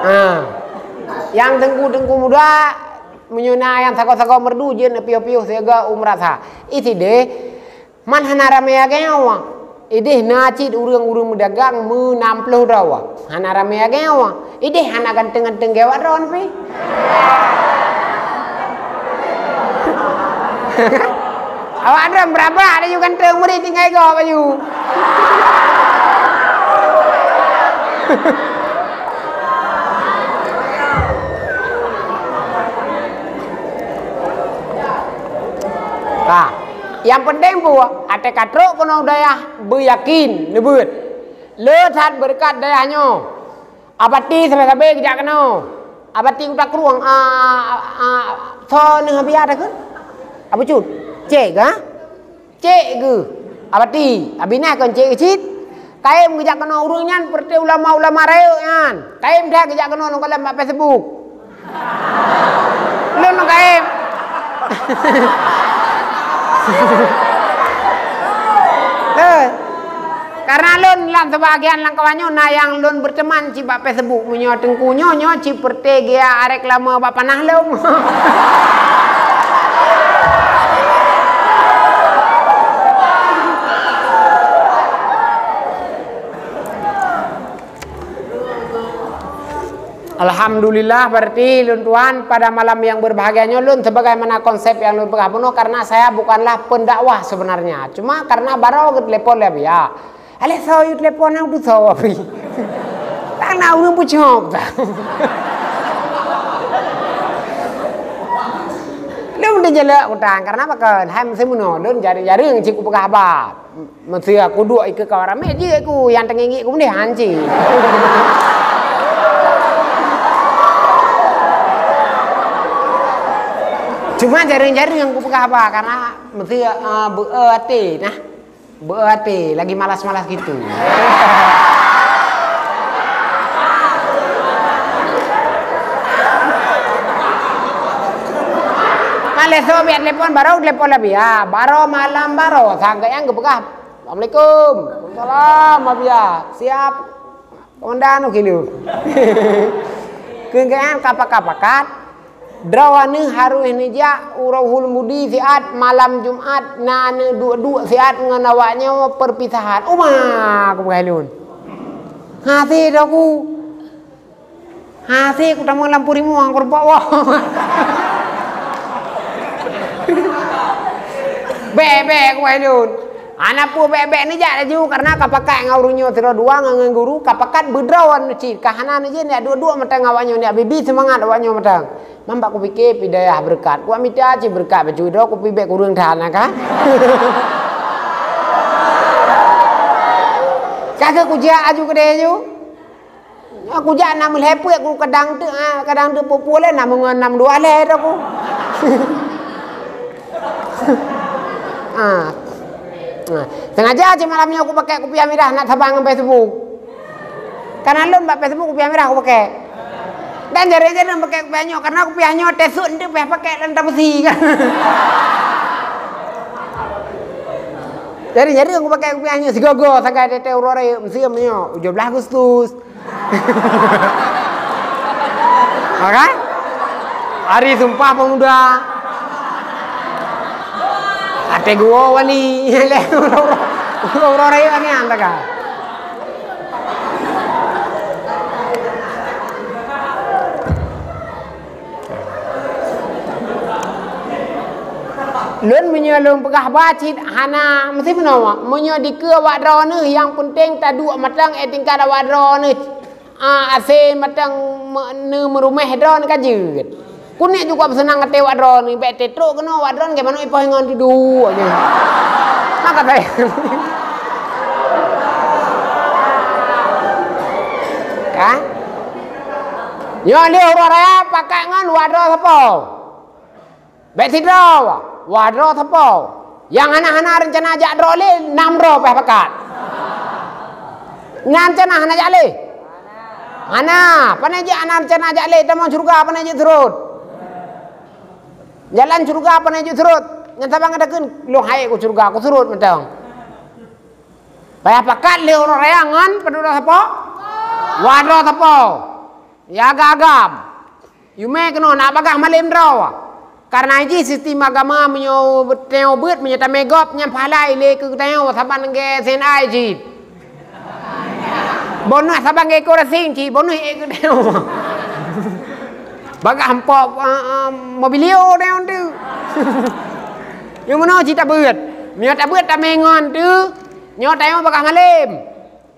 Ha. Nyang teungku-teungku muda, meunyoe na nyang sagoe-sagoe meureudu, jeuet neupiôh-piôh siaga u Meuraksa. Isideh, man hana ramé lagèe nyoe. Ideh na cit ureueng-ureueng meudagang meunam ploh droe. Hana ramé lagèe nyoe. Ideh hana ganteng-ganteng lagèe awak droen pih. Awak droen beurabak laju ganteng, meuri tinggai gob laju. Ka. Nyang peunteng peue? Watèe ka trok keunoe u dayah, beuyakin, neubeuet. Le that beureukat dayah nyoe. Abati sabe-sabe geujak keunoe. Abati kuta krueng, a, a, a, soe neuh Abi takheun? Abu Cut. Cek, ha? Cek geuh. Abati, Abi na kon cek geuh cit. Kayém geujak keunoe ureueng nyan, peureuté ulama-ulama rayeuk nyan. Kayém that geujak keunoe lôn kalon bak Facebook. Lôn lôn kayém. Eh, karena lôn lam sebahagian lam kawan nyoe na nyang lôn berteman cit bak Facebook, meunyoe teungku nyoe, nyoe cit peureute geuya reklame bak panah lom. Alhamdulillah, berarti lôn tuan, pada malam yang berbahagia nyoe lôn sebagaimana konsep yang lôn peugah bunoe, karena saya bukanlah pendakwah sebenarnya. Cuma karena baroe geutelepon lé Abiya. Alah soe yue telepon, hana teusoe Abi. Tan na ureueng peucok. Lôn teujalak utang karena pakon, hai meusé meunoe lôn jareueng-jareueng cit kupeugah haba. Meusé kuduek ikeue kawan ramé jeuet ku nyang teungieng-ngieng ku meudeh hanci. Cuma jareueng-jareueng kupeugah haba karena meusé, eh, beu-, eh, até nah. Beu-, eh, até lagi malas-malas gitu. Malée soe biet telepon baroe telepon lé Abiya, baroe malam baroe sangka nyang geupeugah. Assalamualaikum. Waalaikumsalam, Abiya. Siap. Komandan, oke, lu. Keugeungan ka pakat-pakat, droeneuh harôh neujak u Rauhul Mudi siat malam Jumat, na neuduek-duek siat ngon awaknyoe perpisahan. Uma, kupeugah lôn. Hase droe ku. Hase kutamong lam purimuang, kureubak woe. Bék-bék, kupeugah lôn. Hana peue bék-bék neujak laju, karena ka pakat ngon ureueng nyoe sidroe dua ngon, ngon guru, ka pakat beudroe cit, ka hana neujeuet neujak duek-duek mantong awaknyoe, neujak bibi seumangat awaknyoe mantong. Mam bak kupike pidayah beureukat. Kuwak mita cit beureukat bacut droe, kupi bék kureueng that na kan. Ka keuh kujak laju keudeh laju. Nyoe kujak nam lhèe peuet ku kadang teuk, ah, kadang teuk pue-pue lé nam ngon nam dua lhèe droe ku. Ah. Ah. Sengaja cit malam nyoe kupakèk kupiah mirah nak sabang ngon Facebook. Kana lôn bak Facebook kupiah mirah kupakèk. Dan jarang-jarang pakèk kupiah nyoe karena kupiah nyoe teuh sut nteuk payah pakèk lôn tabeusi kan. Jadi, jadi kupakèk kupiah nyoe sigoe-goe sagai teuh-teuh uroe raya meusieum nyoe, tujoh belas Agustus. Ha kan? Hari Sumpah Pemuda. Até geuwoe wali. Uroe-uroe raya nyan taga. Lôn meunyoe lôn peugah ba cit hana meusti meunoe. Meunyoe dikeue awak droeneuh, nyang peunteng taduek mantong, eh, tingkat awak droeneuh, ah, asé mantong me-, neumeurumeh droeneuh ka jeuet. Keuneuk juga peuseunang até awak droeneuh, bèk teutrok keunoe awak droeneuh, geumanök ipoh ingon dudoe nyoe. Maka saya. Kan? Nyoe lheueh uroe raya pakat ngon wadroe sapo? Bèk sidroe, wadroe sapo? Nyang hana-hana reuncana jak droe lé, nam droe payah pakat. Nyan rencana hana jak lé? Hana. Pane jeuet hana rencana jak lé, tamong syeuruga pane jeuet surot? Jalan syeuruga pane jeuet surot? Nyan saban gata kheun, lôn hayek ku syeuruga, ku surot mantong. Payah pakat lheueh uroe raya ngon padum droe sapo? Wadroe sapo? Ya agam-agam. Yumè keunoe nak bagaih malém droe. Karena jih sistem agama meunyoe tanyoe beuet, meunyoe tamè gob nyan pahala ilèe keu tanyoe saban gèt S N I cit. Bonus saban gèt ikô racing cit, bonus ék keu tanyoe. Bagaih ampok, eh, eh, mobilio tanyoe tu. Nyang meunoe cit tabeuet. Meunyoe tabeuet tamè ngon tu, nyoe tanyoe bagaih malém.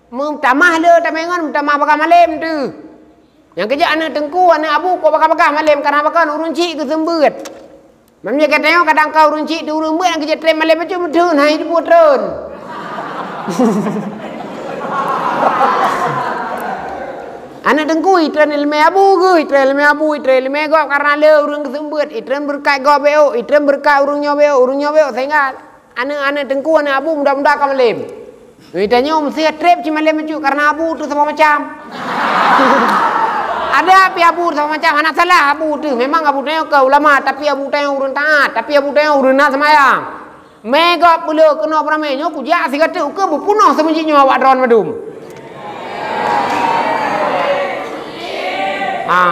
Meutamah le tamè ngon, meutamah bagaih malém tu. Nyang keujak aneuk teungku, aneuk abu, kok bagaih-bagaih malém, karena pakon ureueng chik geuseumeubeuet. Mam nyoe gata nyoe kadang ka ureueng chik teu ureueng beuet, nyang keujak trép malém bacut meutheun, hai dibuet treun. Aneuk teungku, itreun ileumèe abu geuh, itreun ileumèe abu, itreun ileumèe gob, karena le ureueng geuseumeubeuet, itreun beureukat gob beuôt, itreun beureukat ureueng nyoe beuôt, ureueng nyoe beuôt, sehingga aneuk-aneuk teungku, aneuk abu muda-muda ka malém. Geutanyoe meusé trép cit malém bacut karena abu teuh saboh macam. Ada pih abu sama macam, hana salah abu tu. Memang abu tanyoe keu ulama, tapi abu tanyoe ureuëng taat, tapi abu tanyoe ureuëng na semayang. Mé gob peuleueh keunoe peuramé nyoe kujak sigateuk ukeue beupunoh seumeujid nyoe awak droe mandum. Ha,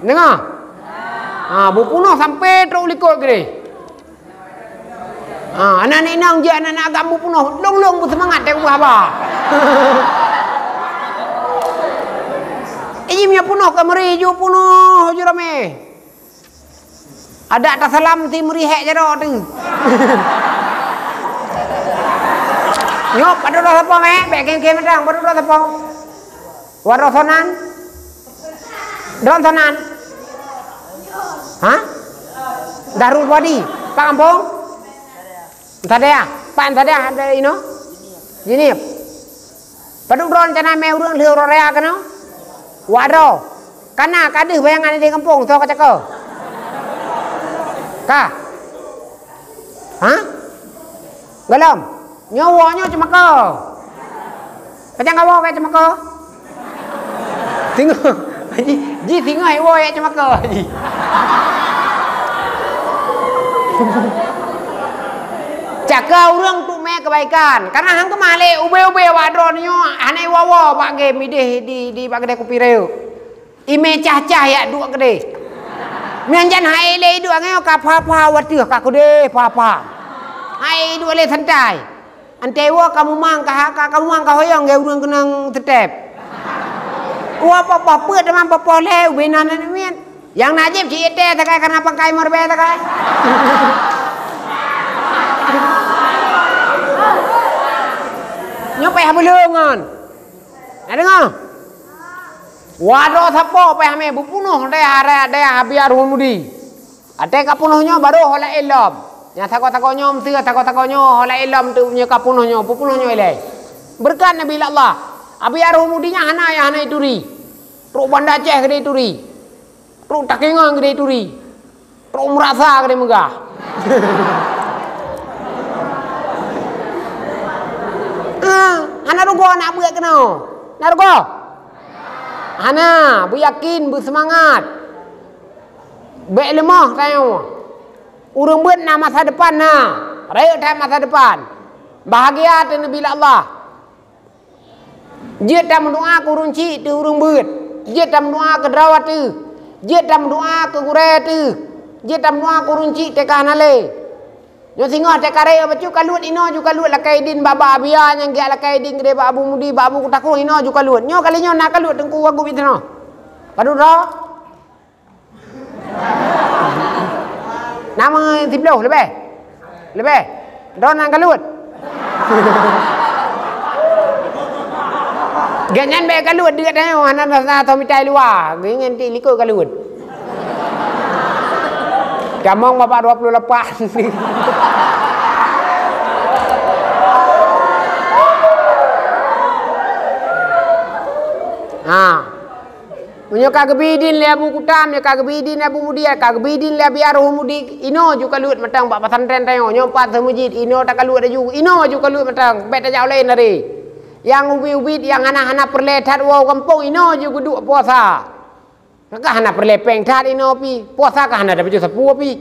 deungoe. Ha, beupunoh sampai trok u likot keudeh. Ha, aneuk-aneuk inong jeuet aneuk-aneuk agam beupunoh, lôn-lôn beuseumangat teuka haba. Iji meunyoe punoh ka meuri ju punoh ju ramé. Adak tasalam ti meuri hék jaroe teuh. Nyoe padub droe sapo mé, bék kém-kém mantong, padub droe sapo. Waroe sonan? Droe sonan? Ha? Darul Badi. Pak kampung? Entah deh, Pak entah deh ada ino. Jinip. Padub droe rencana mé ureuëng lheueh uroe raya keunoe? Waroe. Kana ka deuh bayangan di kampung, soe ka cako? Ka? Ha? Gohlom. Nyoe woe nyoe ceumako. Pacang kawoe ka ceumako? Singoh. Ji, ji singoh woe ya ceumako ji. Caka ureuëng tu mé kebaikan. Karena hang keumah lé ubé-ubé awak droe nyoe hana woe-woe bak game idéh di, di bak kedai kupi rayeuk. Imé cah-cah yak duek keudeh. Meunyan jan hai lé iduek nyoe ka pha-pha wateuh ka keudeh pha-pha. Hai iduek lé santai. Antei woe ka mumang ka, ka, ka mumang ka hoyong geu ureuëng keunong teutep. Woe poh-poh peuet teuma poh-poh lé ubé nan nan miet. Yang najib cit ite takai karena pangkai meurbe takai. Nyoe payah beuleueng ngon. Na deungoe? Wadoe sapo payah mé beupunoh dayah, dayah Abi Arhumudi. Até ka punoh nyoe barô ho laén lom. Nyang sagoe-sagoe nyoe meuseu sagoe-sagoe nyoe ho laén lom tu nyoe ka punoh nyoe, peupunoh nyoe ilée. Beureukat Nabi Allah. Abi Arhumudi nyan hana nyang hana ituri. Trok Banda Aceh keudeh ituri. Trok Takengon keudeh ituri. Trok meurasa keudeh meugah. Ah, hana rugoe aneuk beuet keunoe. Na rugoe? Hana, beuyakin, beuseumangat. Bék leumoh tanyoe. Ureuëng beuet na masa depan na. Rayeuk that masa depan. Bahagia teuh neubi lé Allah. Jeuet tameudoá keu ureuëng chik teuh ureuëng beuet. Jeuet tameudoá keu droe teuh. Jeuet tameudoá keu gurée teuh. Jeuet tameudoá keu ureuëng chik teuka hana lé. Nyoe singoh teuka rayeuk bacut kaluet inoe ju kaluet lakée idin bak, bak Abia nyang geujak lakée idin keudeh bak Abu Mudi, bak Abu Kutakong inoe ju kaluet. Nyoe kali nyoe na kaluet Teungku Wagub inoe. Padub droe? Nama siploh leubeh? Leubeh? Droe nan kaluet? Gobnyan bék kaluet deuek tanyoe hana rasa atau mitai luwa. Gobnyan ti likot kaluet. Tamong bapak dua puluh lapan. Ha. Meunyoe ka geubi idin lé Abu Kutam, nyoe ka geubi idin lé Abu Mudia, ka geubi idin lé Abi Arhumudi, inoe ju kaluet mantong bak pesantren tanyoe, nyoe pat seumeujid, inoe takaluet laju, inoe ju kaluet mantong, bék tajak u laén hari. Nyang ubit-ubit, nyang hana-hana peureulée that woe gampông, inoe ju geuduek puasa. Ka hana peureulée péng that inoe pih, puasa ka hana tapajoh sapeue pih.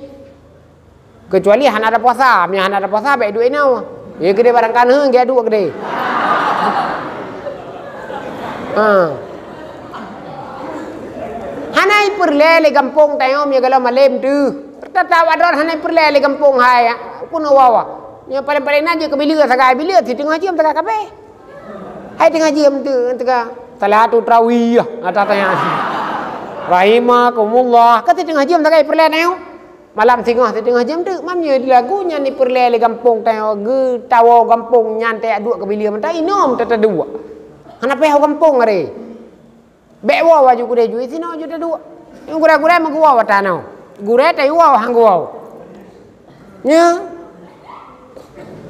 Keucuali hana ada puasa, meunyo hana ada puasa bék duek inoe. Ye keudeh barang kaneuk geuduek keudeh. Ha. Hana ipeureulée lé gampông tanyoe meunyo galom malem teuh. Teutab adron hana ipeureulée lé gampông hai. Pun wawa. Nyoe paléng-paléng na jeuet keu bileue sagai, bileue siteungoh jeuem sagai kabeh. Hai teungoh jeuem teuh teuka. Salatu tarawih, ata tanya. Rahimakumullah. Ka siteungoh jeuem sagai peureulée tanyoe. Malam singoh siteungoh jeuem teuk, mam nyoe di lagu nyan dipeureulée lé gampông tanyoe geutawoe gampông nyan teuka duek keu bileue mantong inoe mantong taduek. Hana payah gampông are. Bék woe waju gurée ju sinoe ju taduek. Nyang gurée-gurée meugeuwoe watanoe. Gurée tayue woe han geuwoe. Nyoe.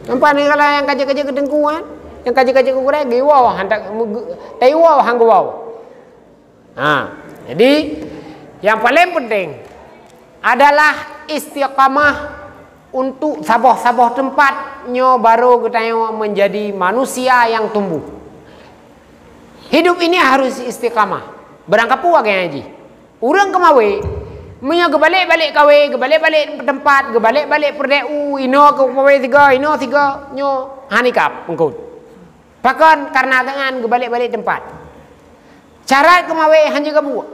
Nampak ni kalau nyang kajeuk-kajeuk keu teungku kan? Nyang kajeuk-kajeuk keu gurée geuwoe han ta-, tayue woe han geuwoe. Ha, jadi yang paling penting adalah istiqamah untuk saboh-saboh teumpat nyoe baru geutanyoe menjadi manusia yang tumbuh. Hidup ini harus istiqamah. Barangkapeue lagée nyan jih. Ureuëng keumawé, meunyoe geubalek-balek kawé, geubalek-balek teumpat, geubalek-balek peureudek u, inoe keumawé sigoe, inoe sigoe, nyoe hana ikab eungkôt. Pakon? Kareuna geuhnyan geubalek-balek teumpat. Syarat keumawé hana geubuet.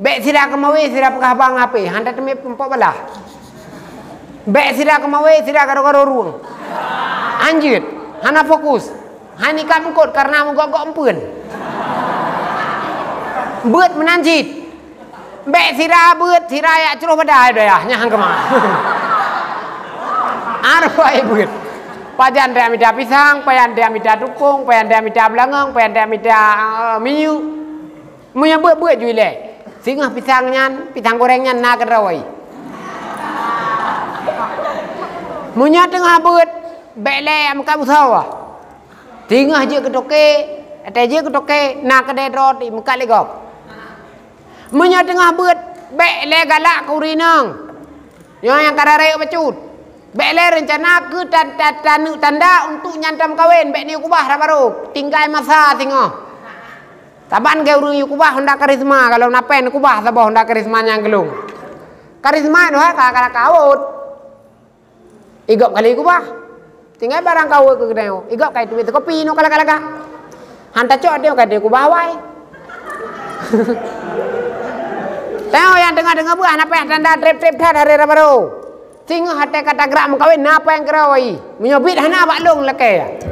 Bék sira keumawé, sira peugah bang H P, hana teumé peumpok balah. Bék sira keumawé, sira garo-garo rueng. Anjeuet, hana fokus. Hana ikab eungkôt kareuna meugok-gok eumpeuen. Beuet meunan cit. Bék sira beuet, sira jak croh bada dayah, nyan keumah. Arep ai beuet. Pajan tajak mita pisang, pajan tajak mita tukong, pajan tajak mita beulangöng, pajan tajak mita, eh, minyeuk. Meunyoe beuet-beuet ju ilée. Singoh pisang nyan, pisang goreng nyan na keudroe. Meunyoe teungoh beuet, bék lé meukat busoe. Singoh jeuet keu toke, watée jeuet keu toke, na keudée droe meukat lé gob. Meunyoe teungoh beuet, bék lé galak keu ureuëng inong. Nyoe nyang ka rayeuk bacut. Bék lé reuncana keu tan-, tan-, taneuk tanda untuk nyan tameukawen, bék neuyue kubah rab barô. Tinggai masa singoh. Saban geu ureuëng yue kubah Honda Karisma, kalau na péng kubah saboh Honda Karisma nyang geulong. Karisma dua ka, ka, ka awot. Igop kali kubah. Tinggai barang kawé keu geutanyoe. Igop kai teubiet kopi nyoe ka lagak-lagak. Han tacok teuh kai teuh kubah awai. Tanyoe nyang teungoh-teungoh beuet hana payah tanda treb-treb that hari rab barô. Singoh watée ka tagrak meukawen na péng keudroe. Meunyoe biet hana bak lôn lakée.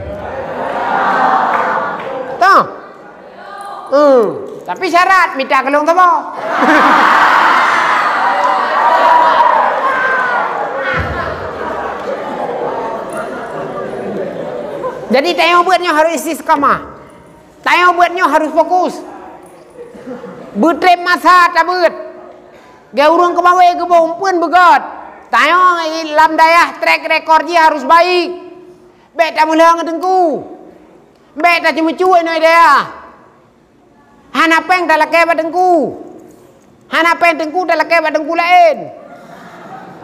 Toh. Hmm, tapi syarat mita keu lôn saboh. Jadi tanyoe beuet nyoe harôh istiqamah. Tanyoe beuet nyoe harôh fokus. Beutreb masa tabeuet. Geu ureuëng keumawé geuboh eumpeuen beugöt. Tanyoe lam dayah track record jih harôh baik. Bék tameulheueng teungku. Bék taceumeucue inoe dayah. Hana péng talakée bak teungku. Hana péng teungku talakée bak teungku laén.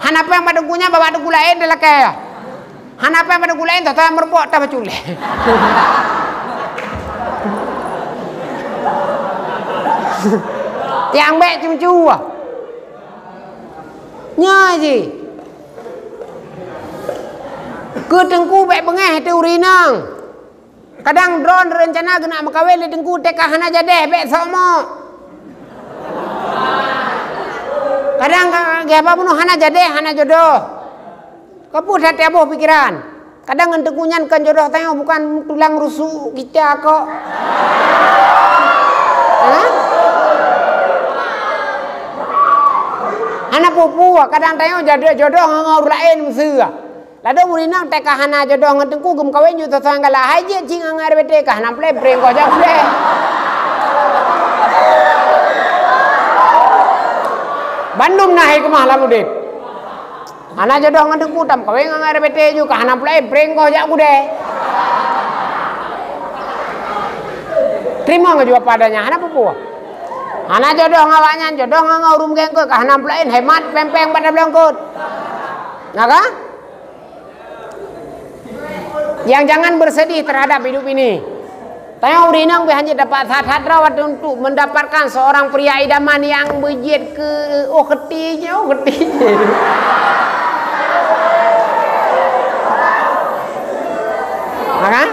Hana péng bak teungku nyan bak teungku laén talakée. Hana péng bak teungku laén tata meurumpok tabacut lé. Nyang bék ceumeucue. Nyoe jih. Keu teungku bék beungéh teuh ureuëng inong. Kadang droe reuncana geunak meukawen lé teungku teuka hana jadéh bék sok mok. Kadang ka, geuhaba bunoe hana jadéh, hana jodoh. Kapeue that taboh pikeran? Kadang ngon teungku nyan kon jodoh tanyoe bukan tulang rusuk kita kok. Hah? Hana peue-peue, kadang tanyoe jadéh jodoh ngon ureuëng laén meuseu. Ladôm ureuëng inong teuka hana jodoh ngon teungku geumeukawen ju soe-soe nyang galak hai jeuet cit ngon R B T ka hana plé pring goh jak udée. Bandum na hikmah lam udeb. Hana jodoh ngon teungku tameukawen ngon R B T ju ka hana plé pring goh jak udée. Teurimong laju apa adanya hana peue-peue. Hana jodoh ngon awaknyan, jodoh ngon ureuëng gengkeue ka hana plé hemat péng-péng bak tablong kot. Na ka? Yang jangan bersedih terhadap hidup ini. Tanyoe ureuëng inong beuh hana dapat that-that rawat untuk mendapatkan seorang pria idaman yang beujeuet keu oh keuti nyoe, oh keuti. Ha kan?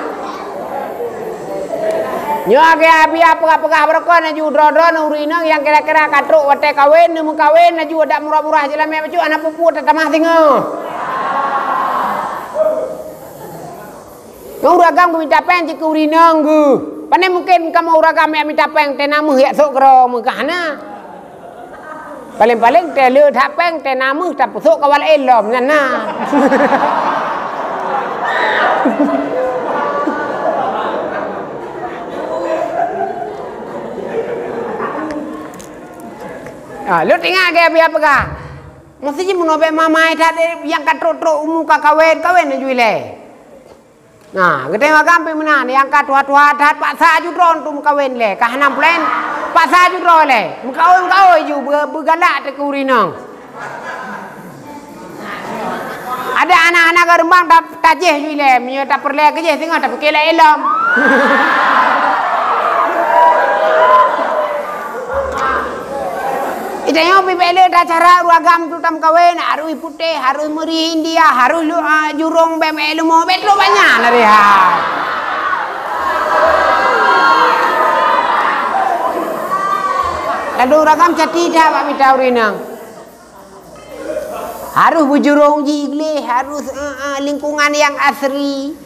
Nyoe akhé Abi peugah-peugah beureukoh na ju droe-droe ureuëng inong nyang kira-kira ka trok watée kawen, neumeukawen, na ju adak murah-murah jeulamé bacut hana peue-peue tatamah singoh. Ngon ureuëng agam geumita péng cit keu ureuëng inong geuh. Pane mungken kamoe ureuëng agam jak mita péng teuh na meuh jak sôk keudroe meuh ka hana. Paleng-paleng teuh le that péng teuh na meuh tapeusôk kawal ilom nyan na. Ah, lôn ingat lagée Abi peugah. Meusti jih meunoe bék mamai that nyang ka trok-trok umu ka kawen, kawen laju ilée. Nah, geutanyoe agam pih meunan, nyang ka tuha-tuha that paksa ju droe untuk meukawen lé, ka hana plan, paksa ju droe lé. Meukawen-kawen ju beu-, beugalak teuh keu ureuëng inong. Ada anak-anak geureubang ta-, tajéh ju ilée, meunyoe tapeureulée keujéh singoh tapike lé ilom. Tanyoe pih bèk le that cara ureueng agam tu tameukawen, harôh putéh, harôh meuri India, harôh lu-, ah, jurông bèk, bèk leumo, bèk trôk banyak lari hai. Lalu ureueng agam cati that bak mita ureueng inong. Harôh beujurông jih gleh, harôh, eh, eh, lingkungan nyang asri.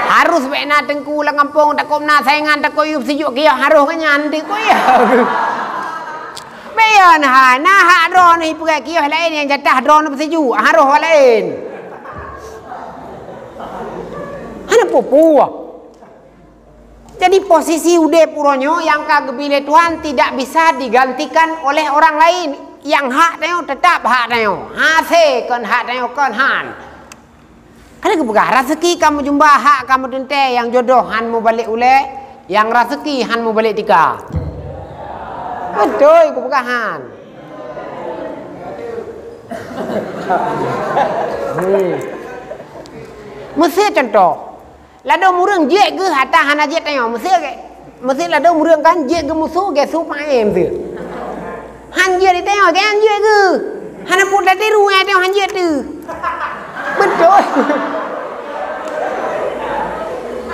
Harôh bèk na teungku lam gampông, takot na saingan, takot yub sijuek kiôh, harôh ngon nyan teungku ya. Bèk ya na, na hak droeneuh ipeugah kiôh laén nyang jatah droeneuh beusijuek, harôh laén. Hana peue-peue. Jadi, posisi udép uroe nyoe nyang ka geubri lé Tuhan tidak bisa digantikan oleh orang lain. Nyang hak tanyoe teutap hak tanyoe. Hasé kon hak tanyoe kon han. Ka lheueh geupeugah, raseuki ka meujumba, hak ka meuteuntèe, nyang jodoh han mubalek ulèe, nyang raseuki han mubalek tika. Beutôi geupeugah han. Hmm. Meusti contoh. Ladôm ureueng jeuet geuh ata hana jeuet tanyoe, meusti gét. Meusti ladôm ureueng kan jeuet geuh musoh gét su paéh meusti. Han jeuet di tanyoe, gét han jeuet geuh. Hana peue tatiru nyang tanyoe han jeuet teuh. Beutôi.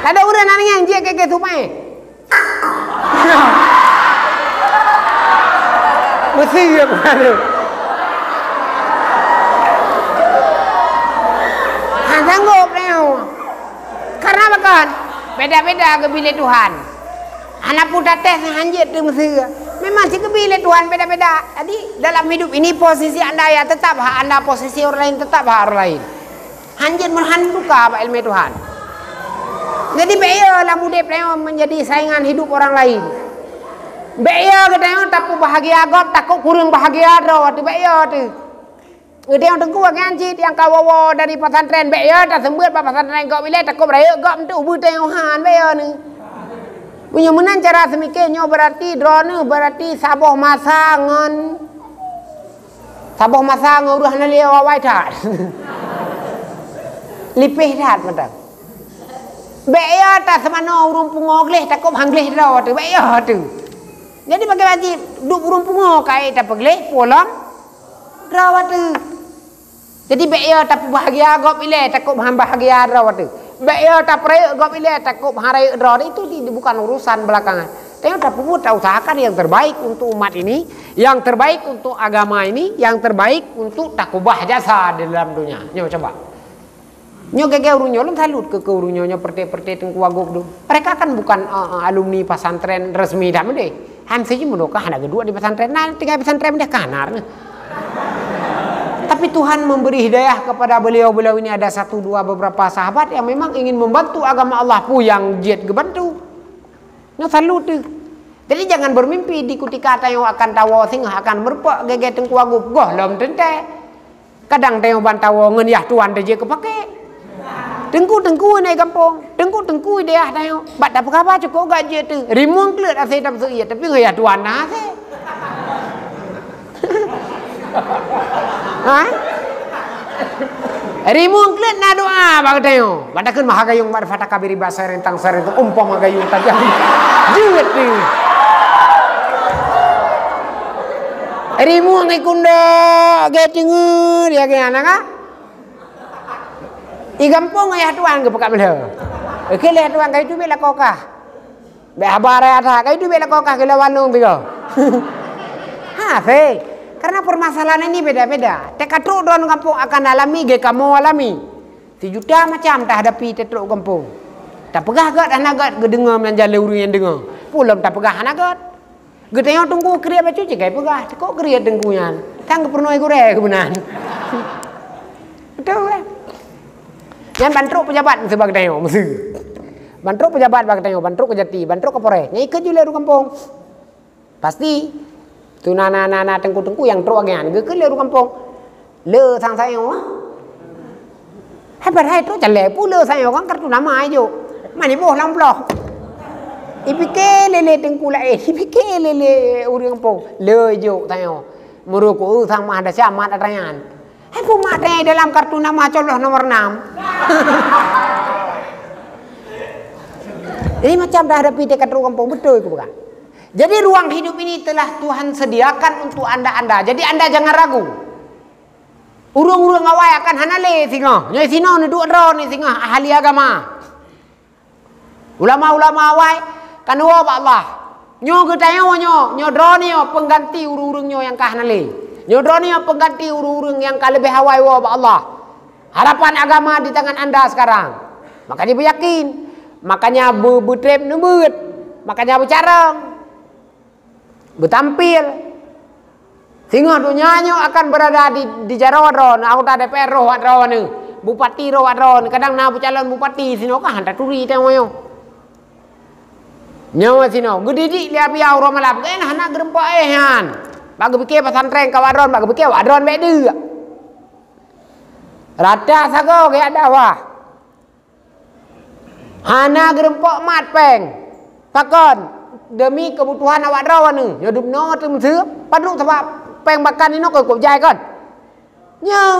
Ladôm ureueng na nyang jeuet gét, gét su paéh. Meusti ya bukan tu. Han sanggob tanyoe. Karena pakon? Beda-beda geubri lé Tuhan. Hana peue tates han jeuet teuh meusti. Memang si geubri lé Tuhan beda-beda. Jadi, dalam hidup ini posisi anda ya tetap hak anda, posisi orang lain tetap hak orang lain. Han jeuet meuhan buka bak ileumèe Tuhan. Jadi, bèk ya lam udép tanyoe menjadi saingan hidup orang lain. Bèk ya geutanyoe tapeubahgia gob, takot kureueng bahgia droe teuh, bèk ya teuh. Geutanyoe teungku nyan cit nyang ka woe-woe dari pesantren, bèk ya taseumeubeuet bak pesantren gob ilèe, takot beurayeuk gob meutuh beutanyoe han, bèk ya nyoe. Meunyoe meunan cara seumike nyoe, berarti droeneuh berarti saboh masa ngon, saboh masa ngon ureueng hana lé awai that. Lipéh that mantong. Bèk ya taseumanoe ureueng pungo gleh, takot han gleh droe teuh, bèk ya teuh. Jadi, bagaimana jih duek ureueng pungo ka ék tapeugleh, peue lom droe teuh. Jadi, bèk ya tapeubahgia gob ilèe, takot han bahgia droe teuh. Bèk ya tapeurayeuk gob ilèe, takot han rayeuk droe teuh. Itu di-, bukan urusan belakangan. Tapi tapeubuet, tausahakan yang terbaik untuk umat ini, yang terbaik untuk agama ini, yang terbaik untuk takubah jasa di dalam dunia. Nyoe coba. Nyoe gèt-gèt ureueng nyoe lôn salut keu, keu ureueng nyoe, nyoe peureté-peureté teungku wagôb tu. Mereka kan bukan, eh, eh, alumni pesantren resmi dak meudeh. Han siji meunokah hana geuduek di pesantren, na tinggai pesantren meudeh ka na. Tapi Tuhan memberi hidayah kepada beliau-beliau ini, ada satu dua beberapa sahabat yang memang ingin membantu agama Allah, peue nyang jeuet geubantu. Nyoe salut teuh. Jadi jangan bermimpi di kutika tanyoe akan tawoe singoh akan meureumpok gèt-gèt teungku wagôb, goh lom teuntèe. Kadang tanyoe ban tawoe ngon yah tuan teuh jeuet keu paké. Teungku-teungku inai gampông, teungku-teungku di yah tanyoe. Bak tapeugah haba cukôp gèt jeuet teuh. Rimueng kleuet asai tapeuseuk ié, tapi ngon yah tuan na asai. Ha? Rimueng kleuet na doa bak geutanyoe. Bak takheun maha gayueng, bak fata kabiri, bak seuréng tang seuréng teuh umpama gayueng tajam. Jeuet ni. Rimueng ikunda gèt teungeut dia gèt anak ah. I gampông ayah tuan geupeugah meulhö. Oke lé tuan kai tu bèk lakoe kah. Bèk haba raya that, kai duek bèk lakoe kah keu lawan lôn tiga. Ha, fé. Karena permasalahan ini beda-beda. Teuka trok droe gampông akan alami, geukamoe alami. Sijuta macam tahadapi teutrok gampông. Tapeugah gèt hana gèt geudeungoe meunan jan lé ureueng nyang deungoe. Peue lom tapeugah hana gèt. Geutanyoe teungku kriet bacut cit kai peugah, kok kriet teungku nyan. Kan geupeurunoe gurèe keu meunan. Beutôi kan? Nyan ban trok peujabat meuseubab geutanyoe, meuseue. Ban trok peujabat bak geutanyoe, ban trok keu jati, ban trok keu poreh. Nyan ikheun jih lé ureueng gampông. Pasti. Tu na, na, na, na teungku-teungku nyang trok lagèe nyan, geukheun lé ureueng gampông. Le sang sayoe. Hai padahai trok calée pu le sayoe kan kartu nama ijok. Man iboh lam ploh. Ipike lé-lé teungku laén, ipike lé-lé ureueng po. Le ijok sayoe. Meureuku sang mah ada siamat ata nyan. Hai pu mak teuh dalam kartu nama cobloh nomor enam. Jadi macam dah ada pideh kat ureueng gampông beutôi ku peugah. Jadi ruang hidup ini telah Tuhan sediakan untuk anda-anda. Jadi anda jangan ragu. Ureuëng-ureuëng awai akan hana lé singoh. Nyoe sinoe neuduek droe ni singoh ahli agama. Ulama-ulama awai kan woe bak Allah. Nyoe geutanyoe nyoe, nyoe droe nyoe pengganti ureuëng-ureuëng nyoe nyang ka hana lé. Nyoe droe nyoe pengganti ureuëng-ureuëng nyang ka leubeh awai woe bak Allah. Harapan agama di tangan anda sekarang. Makanya beuyakin. Makanya beu-, beutreb neubeuet. Makanya beucarông. Beutampil. Singoh donya nyoe akan beurada di, di jaroe droe, anggota D P R roh bak droe nyoe, bupati roh bak droe nyoe, kadang na beucalon bupati sinoe ka han taturi tanyoe nyoe. Nyoe sinoe, geudidik lé Abiya uroe malam, keu hana geurumpok éh nyan. Bak geupike pesantren ka wak droe, bak geupike wak droe bék deuk. Rata sagoe geuyak dakwah. Hana geurumpok mat péng. Pakon? Demi keubutuhan awak droe nyoe. Nyoe dum noe teuh meuseup. Padub sabab péng bakan inoe keu kop jai kon. Nyoe.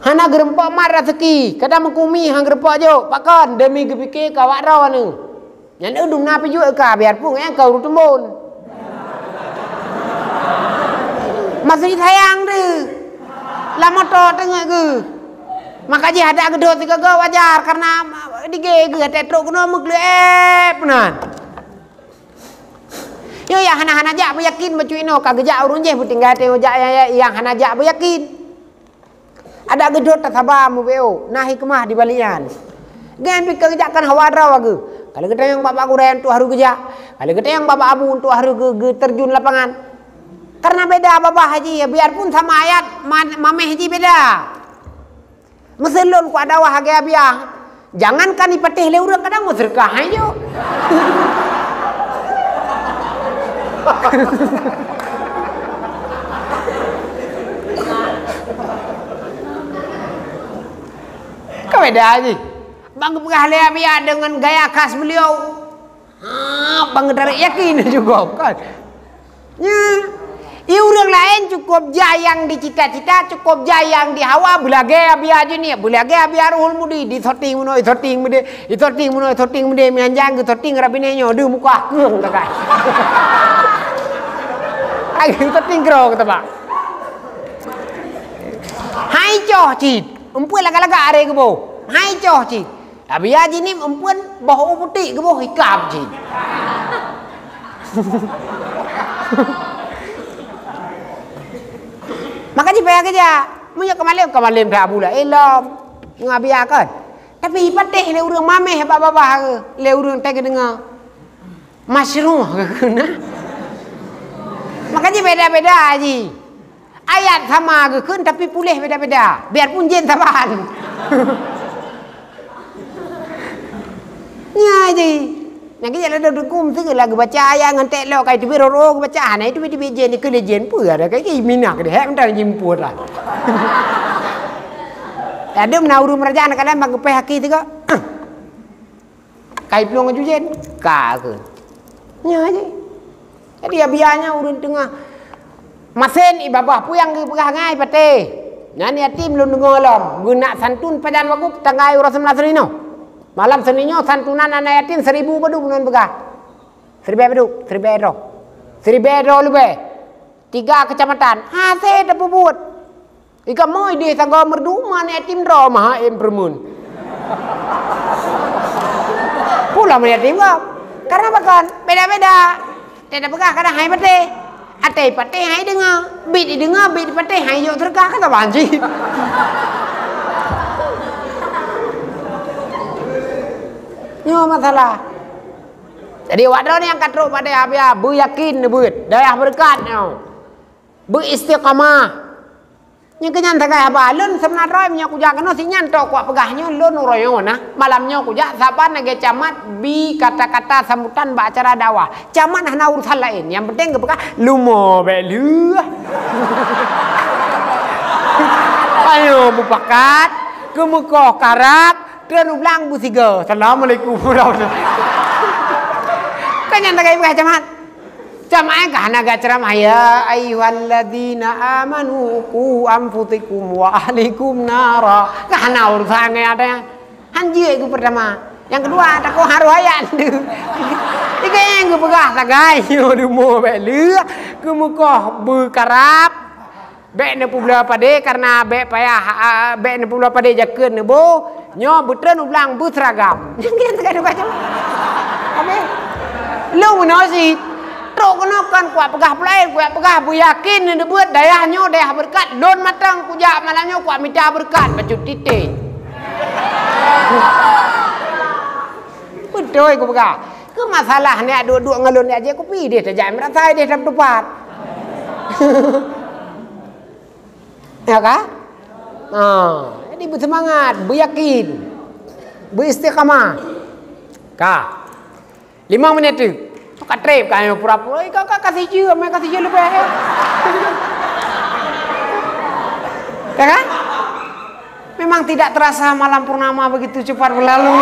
Hana geurumpok mat raseuki. Kadang meukumi han geurumpok jok. Pakon? Demi geupike keu awak droe nyoe. Nyan eu dum na pijuet ka, biarpun nyang ka ureuëng teumbon. Masih sayang deuh. Lam moto teungeut geuh. Maka jih adak geudhôt sigoe-goe wajar, karena dige geuh até trok keunoe meukleueb nan. Yo, nyang hana-hana jak beuyakin bacut inoe, ka geujak ureuëng jih beutinggai teuh jak nyang, nyang hana jak beuyakin. Adak geudhôt tasaba meubeue, na hikmah di balik nyan. Nyan pih keu geujak kon hawa droe geuh. Ka lheueh geutanyong bak-bak gurée untuk harôh geujak. Ka lheueh geutanyong bak-bak abu untuk harôh geu-, geuterjun lapangan. Karena beda babah jih, biarpun sama ayat, ma-, mameh jih beda. Meuseulon kuat dakwah lagée Abiya. Jangankan ipatéh lé ureuëng, kadang meuseudeukah hai jok. Ka beda jih. Bang geupeugah lé Abiya deungon gaya khas beliau. Ha, bang geutarek yakin juga kan. Nya, i ureuëng laén cukup jai nyang dicita-cita, cukup jai nyang dihawa, beulagée Abiya Junib, beulagée Abiya Ruhul Mudi, di-shooting meunoe, shooting meudeh, di-shooting meunoe, shooting meudeh, meuhanjang geu-shooting rabine nyoe, deuh muka keueng takai. Ai, shooting keudroe keu teuma. Hai coh cit, empeue lagak-lagak are geuboh. Hai coh cit. Abiya Junib empeuen boh u putik geuboh ikab cit. Maka jih payah keujak. Meunyoe keumalem, keumalem that Abu Laén lom. Ngon Abiya kon. Tapi ipatéh lé ureuëng mameh bak babah lé ureuëng teuka deungoe. Masyruh keuh na. Maka jih beda-beda jih. Ayat sama geukheun tapi puléh beda-beda. Biarpun jén saban. Nya jih. Nah, kejak ladom deukum tu lah geubaca ayat ngon tek lok kai teubiet roro geubaca. Nah, itu teubiet jén, dikeue lé jén. Peue ada kai minah ke deh. Hek mentang jimpuet lah. Ladom na ureuëng meuraja anak kalian bang geupéh aki tu kok. Kai plueng aju jén. Ka kheun. Nya jih. Jadi, Abiya nyan ureuëng teungoh masen i babah peue nyang geupeugah ngai patéh. Nyan yatim lôn deungoe lom, geunak santun pajan wagob tanggai uroe seumeulas Senin nyoe. Malam Senin nyoe santunan aneuk yatim seribu padub lôn peugah. Siribée padub, siribée droe. Siribée droe leubeh. Tiga kecamatan. Hase tapeubuet. I kamoe ideh sagoe meurdu, ma aneuk yatim droe maha em peureumeun. Pula ma yatim gob. Karena pakon? Beda-beda. Teuka peugah kadang hai patéh. Até patéh hai deungoe. Bit ideungoe, bit patéh hai jok seudeukah ka saban cit. Nyoe masalah. Jadi, awak droeneuh nyang ka trok bak dayah Abiya, beuyakin neubeuet. Dayah beureukat nyoe. Beuistiqamah. Nyan keuh nyan sagai haba. Lôn seubeuna droe meunyoe kujak keunoe, si nyan tok kupeugah nyoe lôn uroe nyoe na. Malam nyoe kujak saban lagée camat bi kata-kata sambutan bak acara dakwah. Camat hana urusan laén. Nyang penting geupeugah, "Leumo bék lheueh." Ayo mupakat, keumeukoh karab, treun u blang beusigoe. Assalamualaikum warahmatullahi. Kan nyan sagai peugah camat. Jamaah ka hana geuceramah, "Ya ayyuhalladzina amanu qu anfusakum wa ahlikum nara." Ka hana urusan ngon ada nyan. Han jeuet geupeurtama. Nyang keudua, takot harôh ayat. Keng geupeugah sagai nyoe rumoh bèk lé, keumeukoh beukarab, bèk neupeubloe padé kareuna bèk payah, a, bèk neupeubloe padé jakeuet neuboh, nyoe beutreun u blang beuseuragam. Habéh. Lôn meunoe cit. Trok keunoe kon kuat peugah peulaén, kuat peugah beuyakin neubeuet dayah nyoe dayah beureukat. Lôn mantong kujak malam nyoe kuat mita beureukat bacut tité. Beutôi kupeugah. Keu masalah nyak duek-duek ngon lôn nyak jép kupi, idéh tajak meurasa, idéh tapeutupat. Ya kan? Ha, jadi beuseumangat, beuyakin, beuistiqamah. Ka. Limong minit tu. Ka trép ka pura-pura, eh, ka, ka, ka sijeuem, eh, ka sijeuem leubeh, eh. Ya kan? Memang tidak terasa malam purnama begitu cepat berlalu.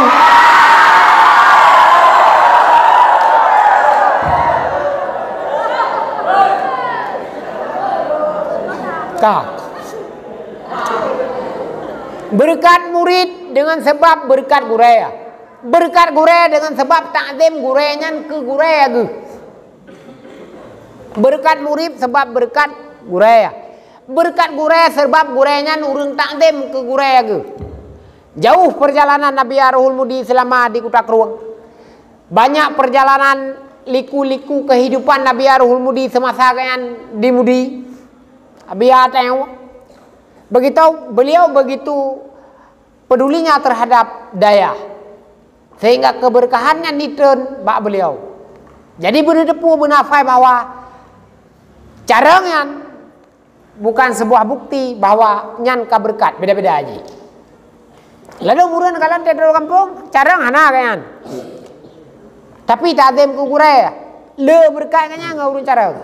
Ka. Beureukat murit deungon sabab beureukat gurée. Beureukat gurée deungon sabab takzim gurée nyan keu gurée geuh. Beureukat murit sabab beureukat gurée. Beureukat gurée sabab gurée nyan ureuëng takzim keu gurée geuh. Jauh perjalanan Nabi Ruhul Mudi selama di Kuta Krueng. Banyak perjalanan liku-liku kehidupan Nabi Ruhul Mudi semasa gobnyan di Mudi. Nabi Ruhul, begitu, beliau begitu pedulinya terhadap dayah, sehingga keberkahannya nitron bak beliau. Jadi, beuneuteupeu beunafai bahwa carông nyan bukan sebuah bukti bahwa nyan ka beureukat, beda-beda jih. Lalu ureuëng kalon teuh trok gampông, carông hana gobnyan. Tapi takzim keu gurée, le beureukat gobnyan ngon ureuëng carông.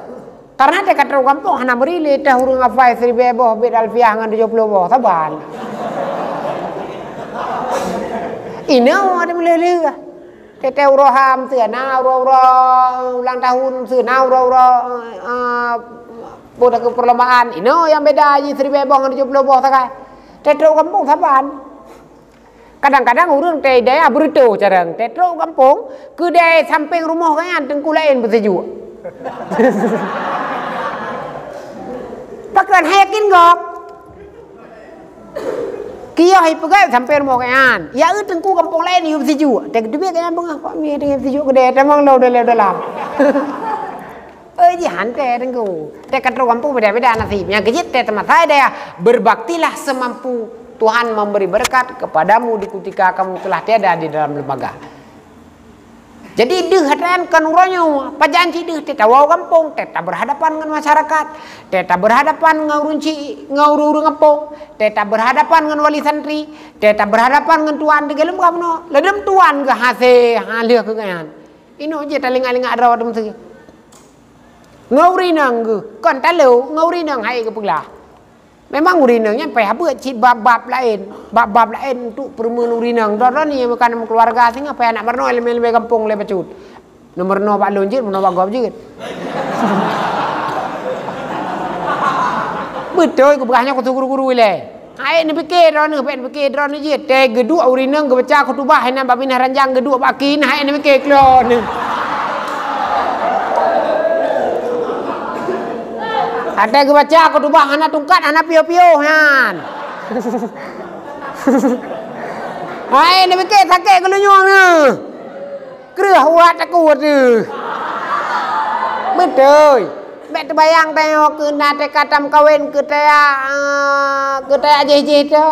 Karena teuka trok gampông hana meuri lé teuh ureuëng hafai siribée boh bait Alfiah ngon tujoh ploh boh saban. Inoe ada meuleuh-leuh. Teuka uroe ham seuna, uroe-uroe ulang tahun seuna, uroe-uroe, eh, eh, boh takeu perlombaan. Inoe nyang beda jih siribée boh ngon tujoh ploh boh sagai. Teuka trok gampông saban. Kadang-kadang ureuëng teuh dayah beureutoh carông, teuka trok gampông, keudée sampéng rumoh gobnyan teungku laén beusijuek. Pakon hai yakin gob. Kiyoh ipeugah sampéng rumoh gobnyan. Ya eu teungku gampông laén yue beusijuek. Teuka teubiet gobnyan beungoh, "Pak mi teuka beusijuek keudée, tamong lom dalam-dalam." Oh, jih hante teungku. Teuka trok gampông beda-beda nasib. Nyang keujeuet teuh teumasai dayah, berbaktilah semampu Tuhan memberi berkat kepadamu di kutika kamu telah tiada di dalam lembaga. Jadi deuh hatan kon uroe nyoe, pajan cit deuh teuka woe gampông, teuka berhadapan ngon masyarakat, teuka berhadapan ngon ureuëng ci, ngon ureuëng gampông, teuka berhadapan ngon wali santri, teuka berhadapan ngon tuan teuka lom kamoe. Ladom tuan geuhase haleuh keu gobnyan. Inoe jih talinga-linga droe teumeusi. Ngon ureuëng inong geuh, kon talo, ngon ureuëng inong hai geupeugah. Memang ureuëng inong nyan payah beuet cit bab-bab laén, bab-bab laén untuk peureumeun ureuëng inong. Droe-droe ni bukan meukeuluwarga singoh payah nak meurunoe leumé-leumé gampông lé bacut. Nomor nol bak lôn jeuet, nomor nol bak gob jeuet. Beutôi kupeugah nyoe keu guru-guru ilée. Hai neupike droeneuh, bèk neupike droeneuh jih. Teuh geuduek ureuëng inong geubaca khutubah inan bak binéh ranjang geuduek bak akhé, hai neupike keu droeneuh. Watèe geubaca khutubah hana tungkat, hana piôh-piôh nyan. Hai neupike sakét geulinyueng neuh. Kreueh urat takot teuh. Beutôi. Bèk teubayang tanyoe keu na teuka tameukawen keu taya, eh, keu taya jéh-jéh tu.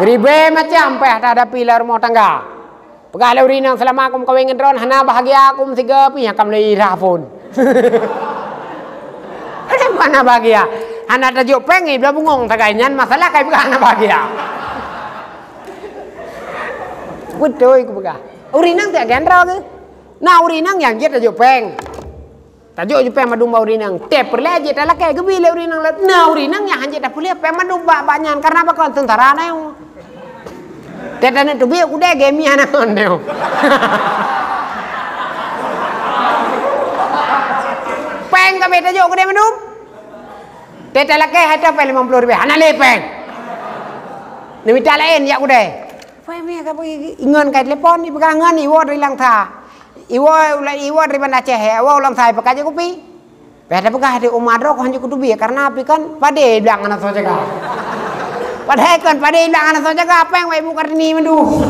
Siribèe macam payah tahadapi lam rumoh tangga. Peugah lé ureueng inong, "Seulama kumeukawen ngon droen hana bahagia, kumeusigoe pih nyang ka meulai rhah phôn." Hana bahagia. Hana tajok péng, eh, blah bungong sagai nyan masalah kai peugah hana bahagia. Beutôi kupeugah. Ureueng inong tiep gandra keuh. Na ureueng inong nyang jeuet tajok péng. Tajok jih péng mandum bak ureueng inong. Teuh peureulèe jeuet talakèe geubi lé ureueng inong. Na ureueng inong nyang hanjeuet tapeuleueh péng mandum bak, bak nyan karena pakon seungsara na nyoe. Teuh taneuk teubiet kudèe gemi hana ngon nyoe. Péng ka abéh tajok kudèe mandum. Teuh talakèe hai teuh péng limong ploh ribèe hana lé péng. Neumita laén jak kudèe. Pai mie ka pai ingon kai telepon, ipeugah ngon iwoe dari Langsa. Iwoe ulai iwoe dari Banda Aceh, iwoe u Langsa ipeugah jeuet kupi. Payah tapeugah di uma droe kon jeuet kuteubiet, karena api kon padé blang hana soe jaga. Padahai kon padé blang hana soe jaga, péng wai Bu Kartini mandum.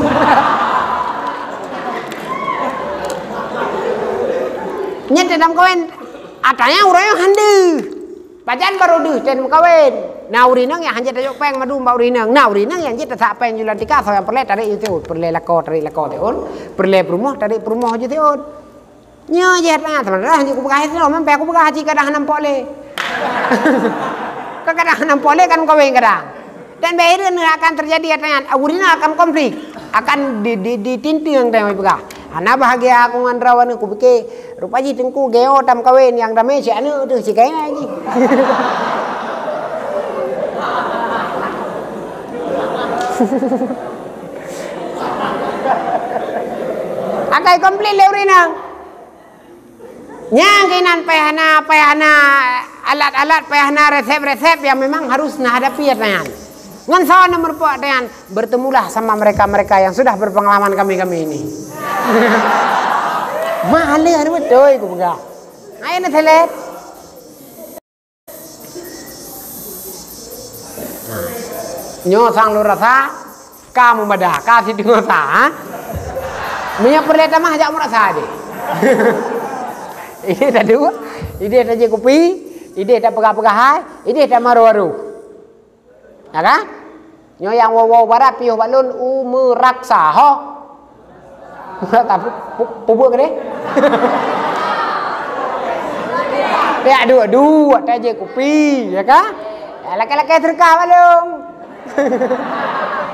Nyan dalam kawen, atanya ureueng nyan han deuh. Pajan barô deuh tem meukawen. Na ureueng inong nyang hanjeuet tajok péng mandum bak ureueng inong. Na ureueng inong nyang jeuet tasak péng julan tika, soe nyang peureulée tarék jih siôn. Peureulée lakoe tarék lakoe siôn. Peureulée peurumoh tarék peurumoh jih siôn. Nyoe jih that, sebenarnya hanjeuet kupeugah siôn, memang payah kupeugah cit kadang hana muphom lé. Kan kadang hana muphom lé kan meukawen kadang. Dan bak akhirnya akan terjadi, artinya, ureueng inong akan konflik, akan di, di, ditintieng, teuh peugah. Hana bahagia aku ngon droeneuh, kupike rupa jih teungku geo tam kawen nyang ramé si aneuk teuh si kaya jih. Akai konflik lé ureueng inong. Nyang keunan payah na, payah na alat-alat, payah na resep-resep yang memang harus na hadapi, ya, Tayan. Ngon soe na meureumpok, Tayan, bertemulah sama mereka-mereka yang sudah berpengalaman kami-kami ini. Maleuh beutôi kupeugah. Hai na selet. Nyoe sang lôn rasa, ka meumada, ka sideungoe sa, ha? Meunyoe peureulée tamah, jak meurasa deh. Ideh taduek, ideh tajép kupi, ideh tapeugah-peugah hai, ideh tamaru-aru. Ya kan? Nyoe nyang woe-woe barat piôh bak lôn u meuraksa, ho. Tapi pu-, peubuet keudeh. Piak duek-duek tajép kupi, ya kan? Ya, lakée-lakée seudeukah bak lôn.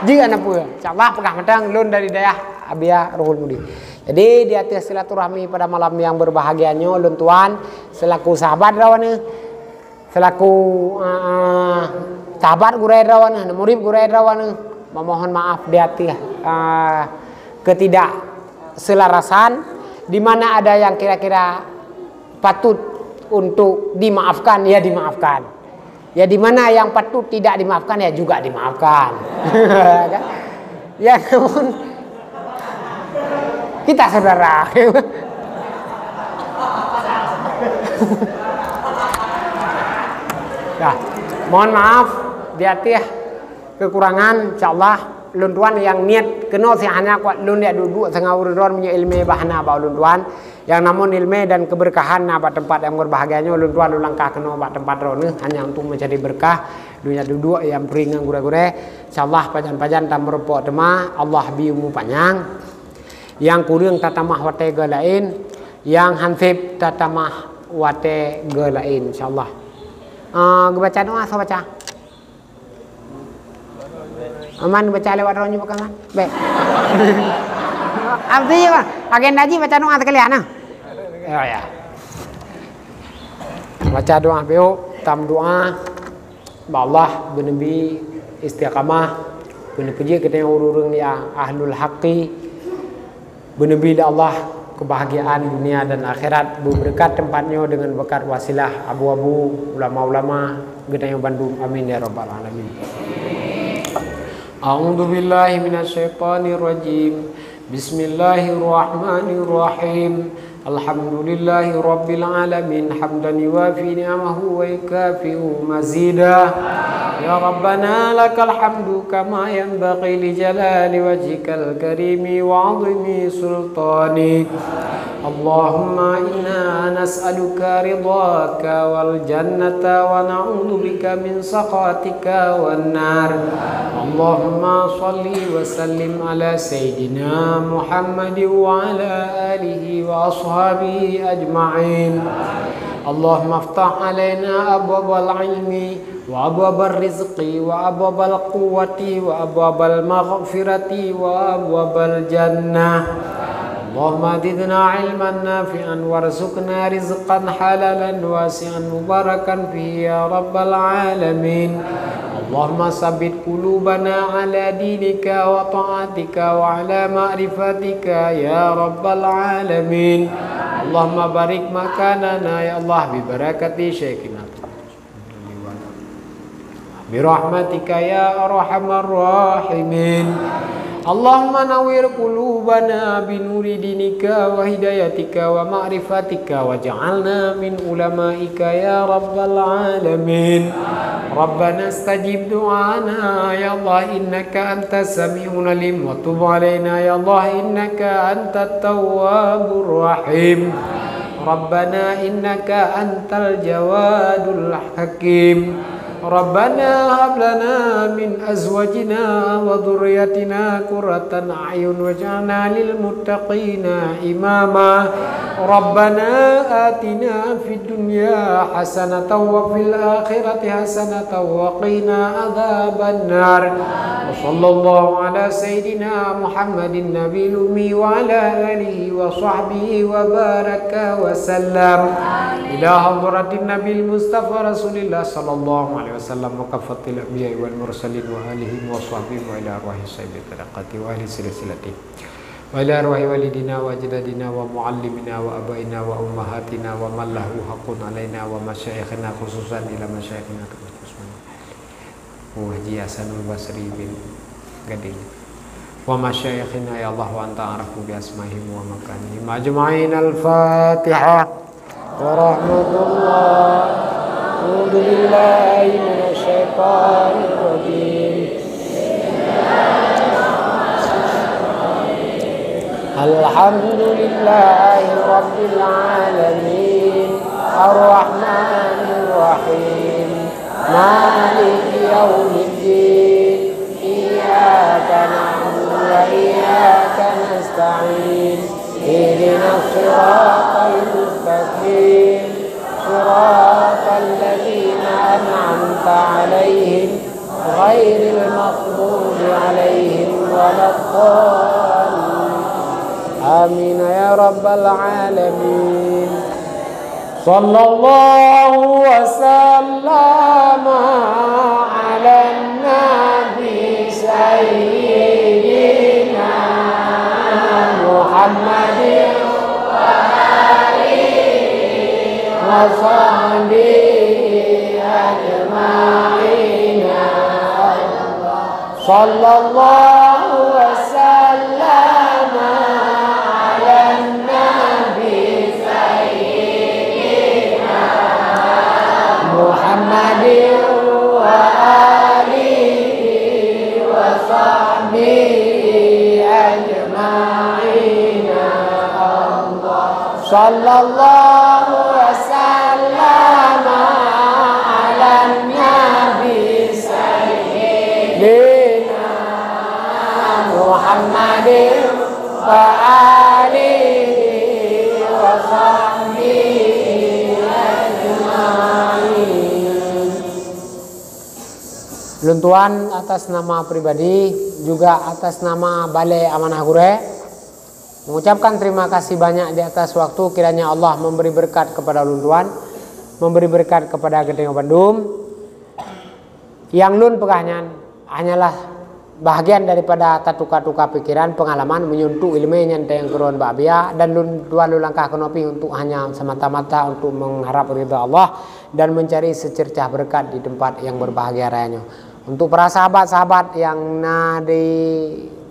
Jeuet hana peue. Insyaallah peugah mantong lôn dari dayah Abia Ruhul Mudi. Jadi di ateueh silaturahmi pada malam yang berbahagia nyoe lôn tuan selaku sahabat droeneuh selaku, eh, eh, sahabat gurée droeneuh, murid gurée droeneuh, memohon maaf di ateueh, eh, ketidakselarasan, di mana ada yang kira-kira patut untuk dimaafkan, ya dimaafkan. Ya, di mana yang patut tidak dimaafkan, ya juga dimaafkan. Kan? Ya, namun kita saudara. Ya, mohon maaf di ateueh kekurangan, insyaallah lôn tuan nyang niet keunoe si hana kuat lôn jak duek-duek singoh uroe droe meunyoe ileumé bah hana bak lôn tuan. Nyang namun ileumé dan keubeureukahan na bak teumpat nyang berbahagia nyoe, lôn tuan lôn langkah keunoe bak teumpat droeneuh hanya untuk mencari berkah, lôn jak duek-duek nyang peuring ngon gurée-gurée. Insyaallah pajan-pajan tameureumpok teuma, Allah bi umu panyang. Nyang kureueng tatamah watée geulaén, nyang han seb tatamah watée geulaén, insyaallah. Ah, geubaca doa, soe baca? Aman baca lewat droeneuh bukan, Aman? Baik. Abdi, Bang. Agenda jih baca doa sekalian, nah. Ya, ya. Baca doa piôh, tam doa. Ba Allah, beuneubri istiqamah, beuneupeujiek geutanyoe ureuëng-ureuëng nyang ahlul haqqi, beuneubri lé Allah keubahgiaan dunia dan akhirat, beubeureukat teumpat nyoe deungon beureukat wasilah abu-abu, ulama-ulama, geutanyoe bandum. Amin ya rabbal alamin. A'udzubillahi minasyaitonirrajim. Bismillahirrahmanirrahim. Alhamdulillahi rabbil alamin, hamdan yuwafi ni'amahu wa yukafi'u mazida. Ya Rabbana lakal hamdu kama yanbaghi li jalali wajhikal karimi wa 'azimi sultanik. Allahumma inna nas'aluka ridhaka wal jannata wa na'udzu bika min sakhatika wan nar. Allahumma shalli wa sallim ala sayyidina Muhammadin wa ala alihi wa ashabihi ajma'in. Allahumma iftah alaina abwabal ilmi wa abwabar rizqi wa abwabal quwwati wa abwabal maghfirati wa abwabal jannah. Allahumma zidna ilman nafi'an warzuqna rizqan halalan wasi'an mubarakan fihi ya rabbal alamin. Allahumma sabbit qulubana ala dinika wa ta'atika wa ala ma'rifatika ya rabbal alamin. Allahumma barik makanana ya Allah bi barakati syaikhina. Birahmatika ya arhamar rahimin. اللهم نور قلوبنا بنور دينك وهدايتك ومعرفتك واجعلنا من علمائك يا رب العالمين. ربنا استجب دعانا يا الله إنك أنت السميع العليم وتب علينا يا الله إنك أنت التواب الرحيم. ربنا إنك أنت الجواد الحكيم. ربنا هب لنا من أزواجنا وذرياتنا قرة أعين واجعلنا للمتقين إماما. ربنا آتنا في الدنيا حسنة وفي الآخرة حسنة وقنا عذاب النار. وصلى الله على سيدنا محمد النبي الأمي وعلى آله وصحبه وبارك وسلم. إلى حضرة النبي المصطفى رسول الله صلى الله عليه وسلم وكافة الأنبياء والمرسلين وآلهم وصحبهم وإلى أرواح صاحب الطريقة وأهل سلسلته وإلى أرواح والدينا وأجدادنا ومعلمنا وآبائنا وأمهاتنا ومن له حق علينا ومشايخنا خصوصا إلى مشايخنا Haji Hasanul Basri bin Gading. ومشايخنا يا الله وأنت أعرف بأسمائهم ومكانهم أجمعين. الفاتحة. ورحمة الله. أعوذ بالله من الشيطان الرجيم. الحمد لله رب العالمين. الرحمن الرحيم. مالك يوم الدين. إياك نعبد وإياك نستعين. اهدنا الصراط المستقيم. صراط الذين أنعمت عليهم غير المغضوب عليهم ولا الضالين. آمين يا رب العالمين. صلى الله وسلم على النبي سيدنا محمد وآله وصحبه أجمعين. صلى الله وسلم على النبي سيدنا محمد وآله وصحبه أجمعين. صلى الله وسلم على النبي سيدنا محمد وآله وصحبه أجمعين. Lôn tuan atas nama pribadi, juga atas nama Balai Amanah Gurée, mengucapkan terima kasih banyak di atas waktu, kiranya Allah memberi berkat kepada ulôn tuan, memberi berkat kepada geutanyoe bandum. Nyang lôn peugah nyan hanyalah bahagian daripada tatuka-tuka pikiran, pengalaman, meunyoe untuk ileumé nyan teuh nyang keudroe bak biya, dan lôn tuan lôn langkah keunoe pih untuk hanya semata-mata untuk mengharap ridha Allah dan mencari secercah berkat di tempat yang berbahagia raya nyoe. Untuk para sahabat-sahabat nyang na di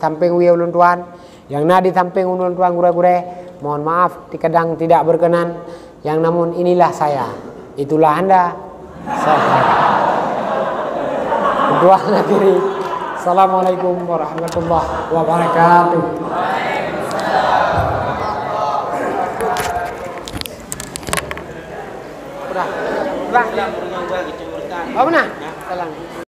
sampéng wie ulôn tuan, nyang na di sampéng ulôn tuan gurée-gurée, mohon maaf, terkadang tidak berkenan. Yang namun inilah saya, itulah anda. Saya. Berdoa akhiri. Assalamualaikum warahmatullahi wabarakatuh. Udah. Udah. Apa mana? Salam.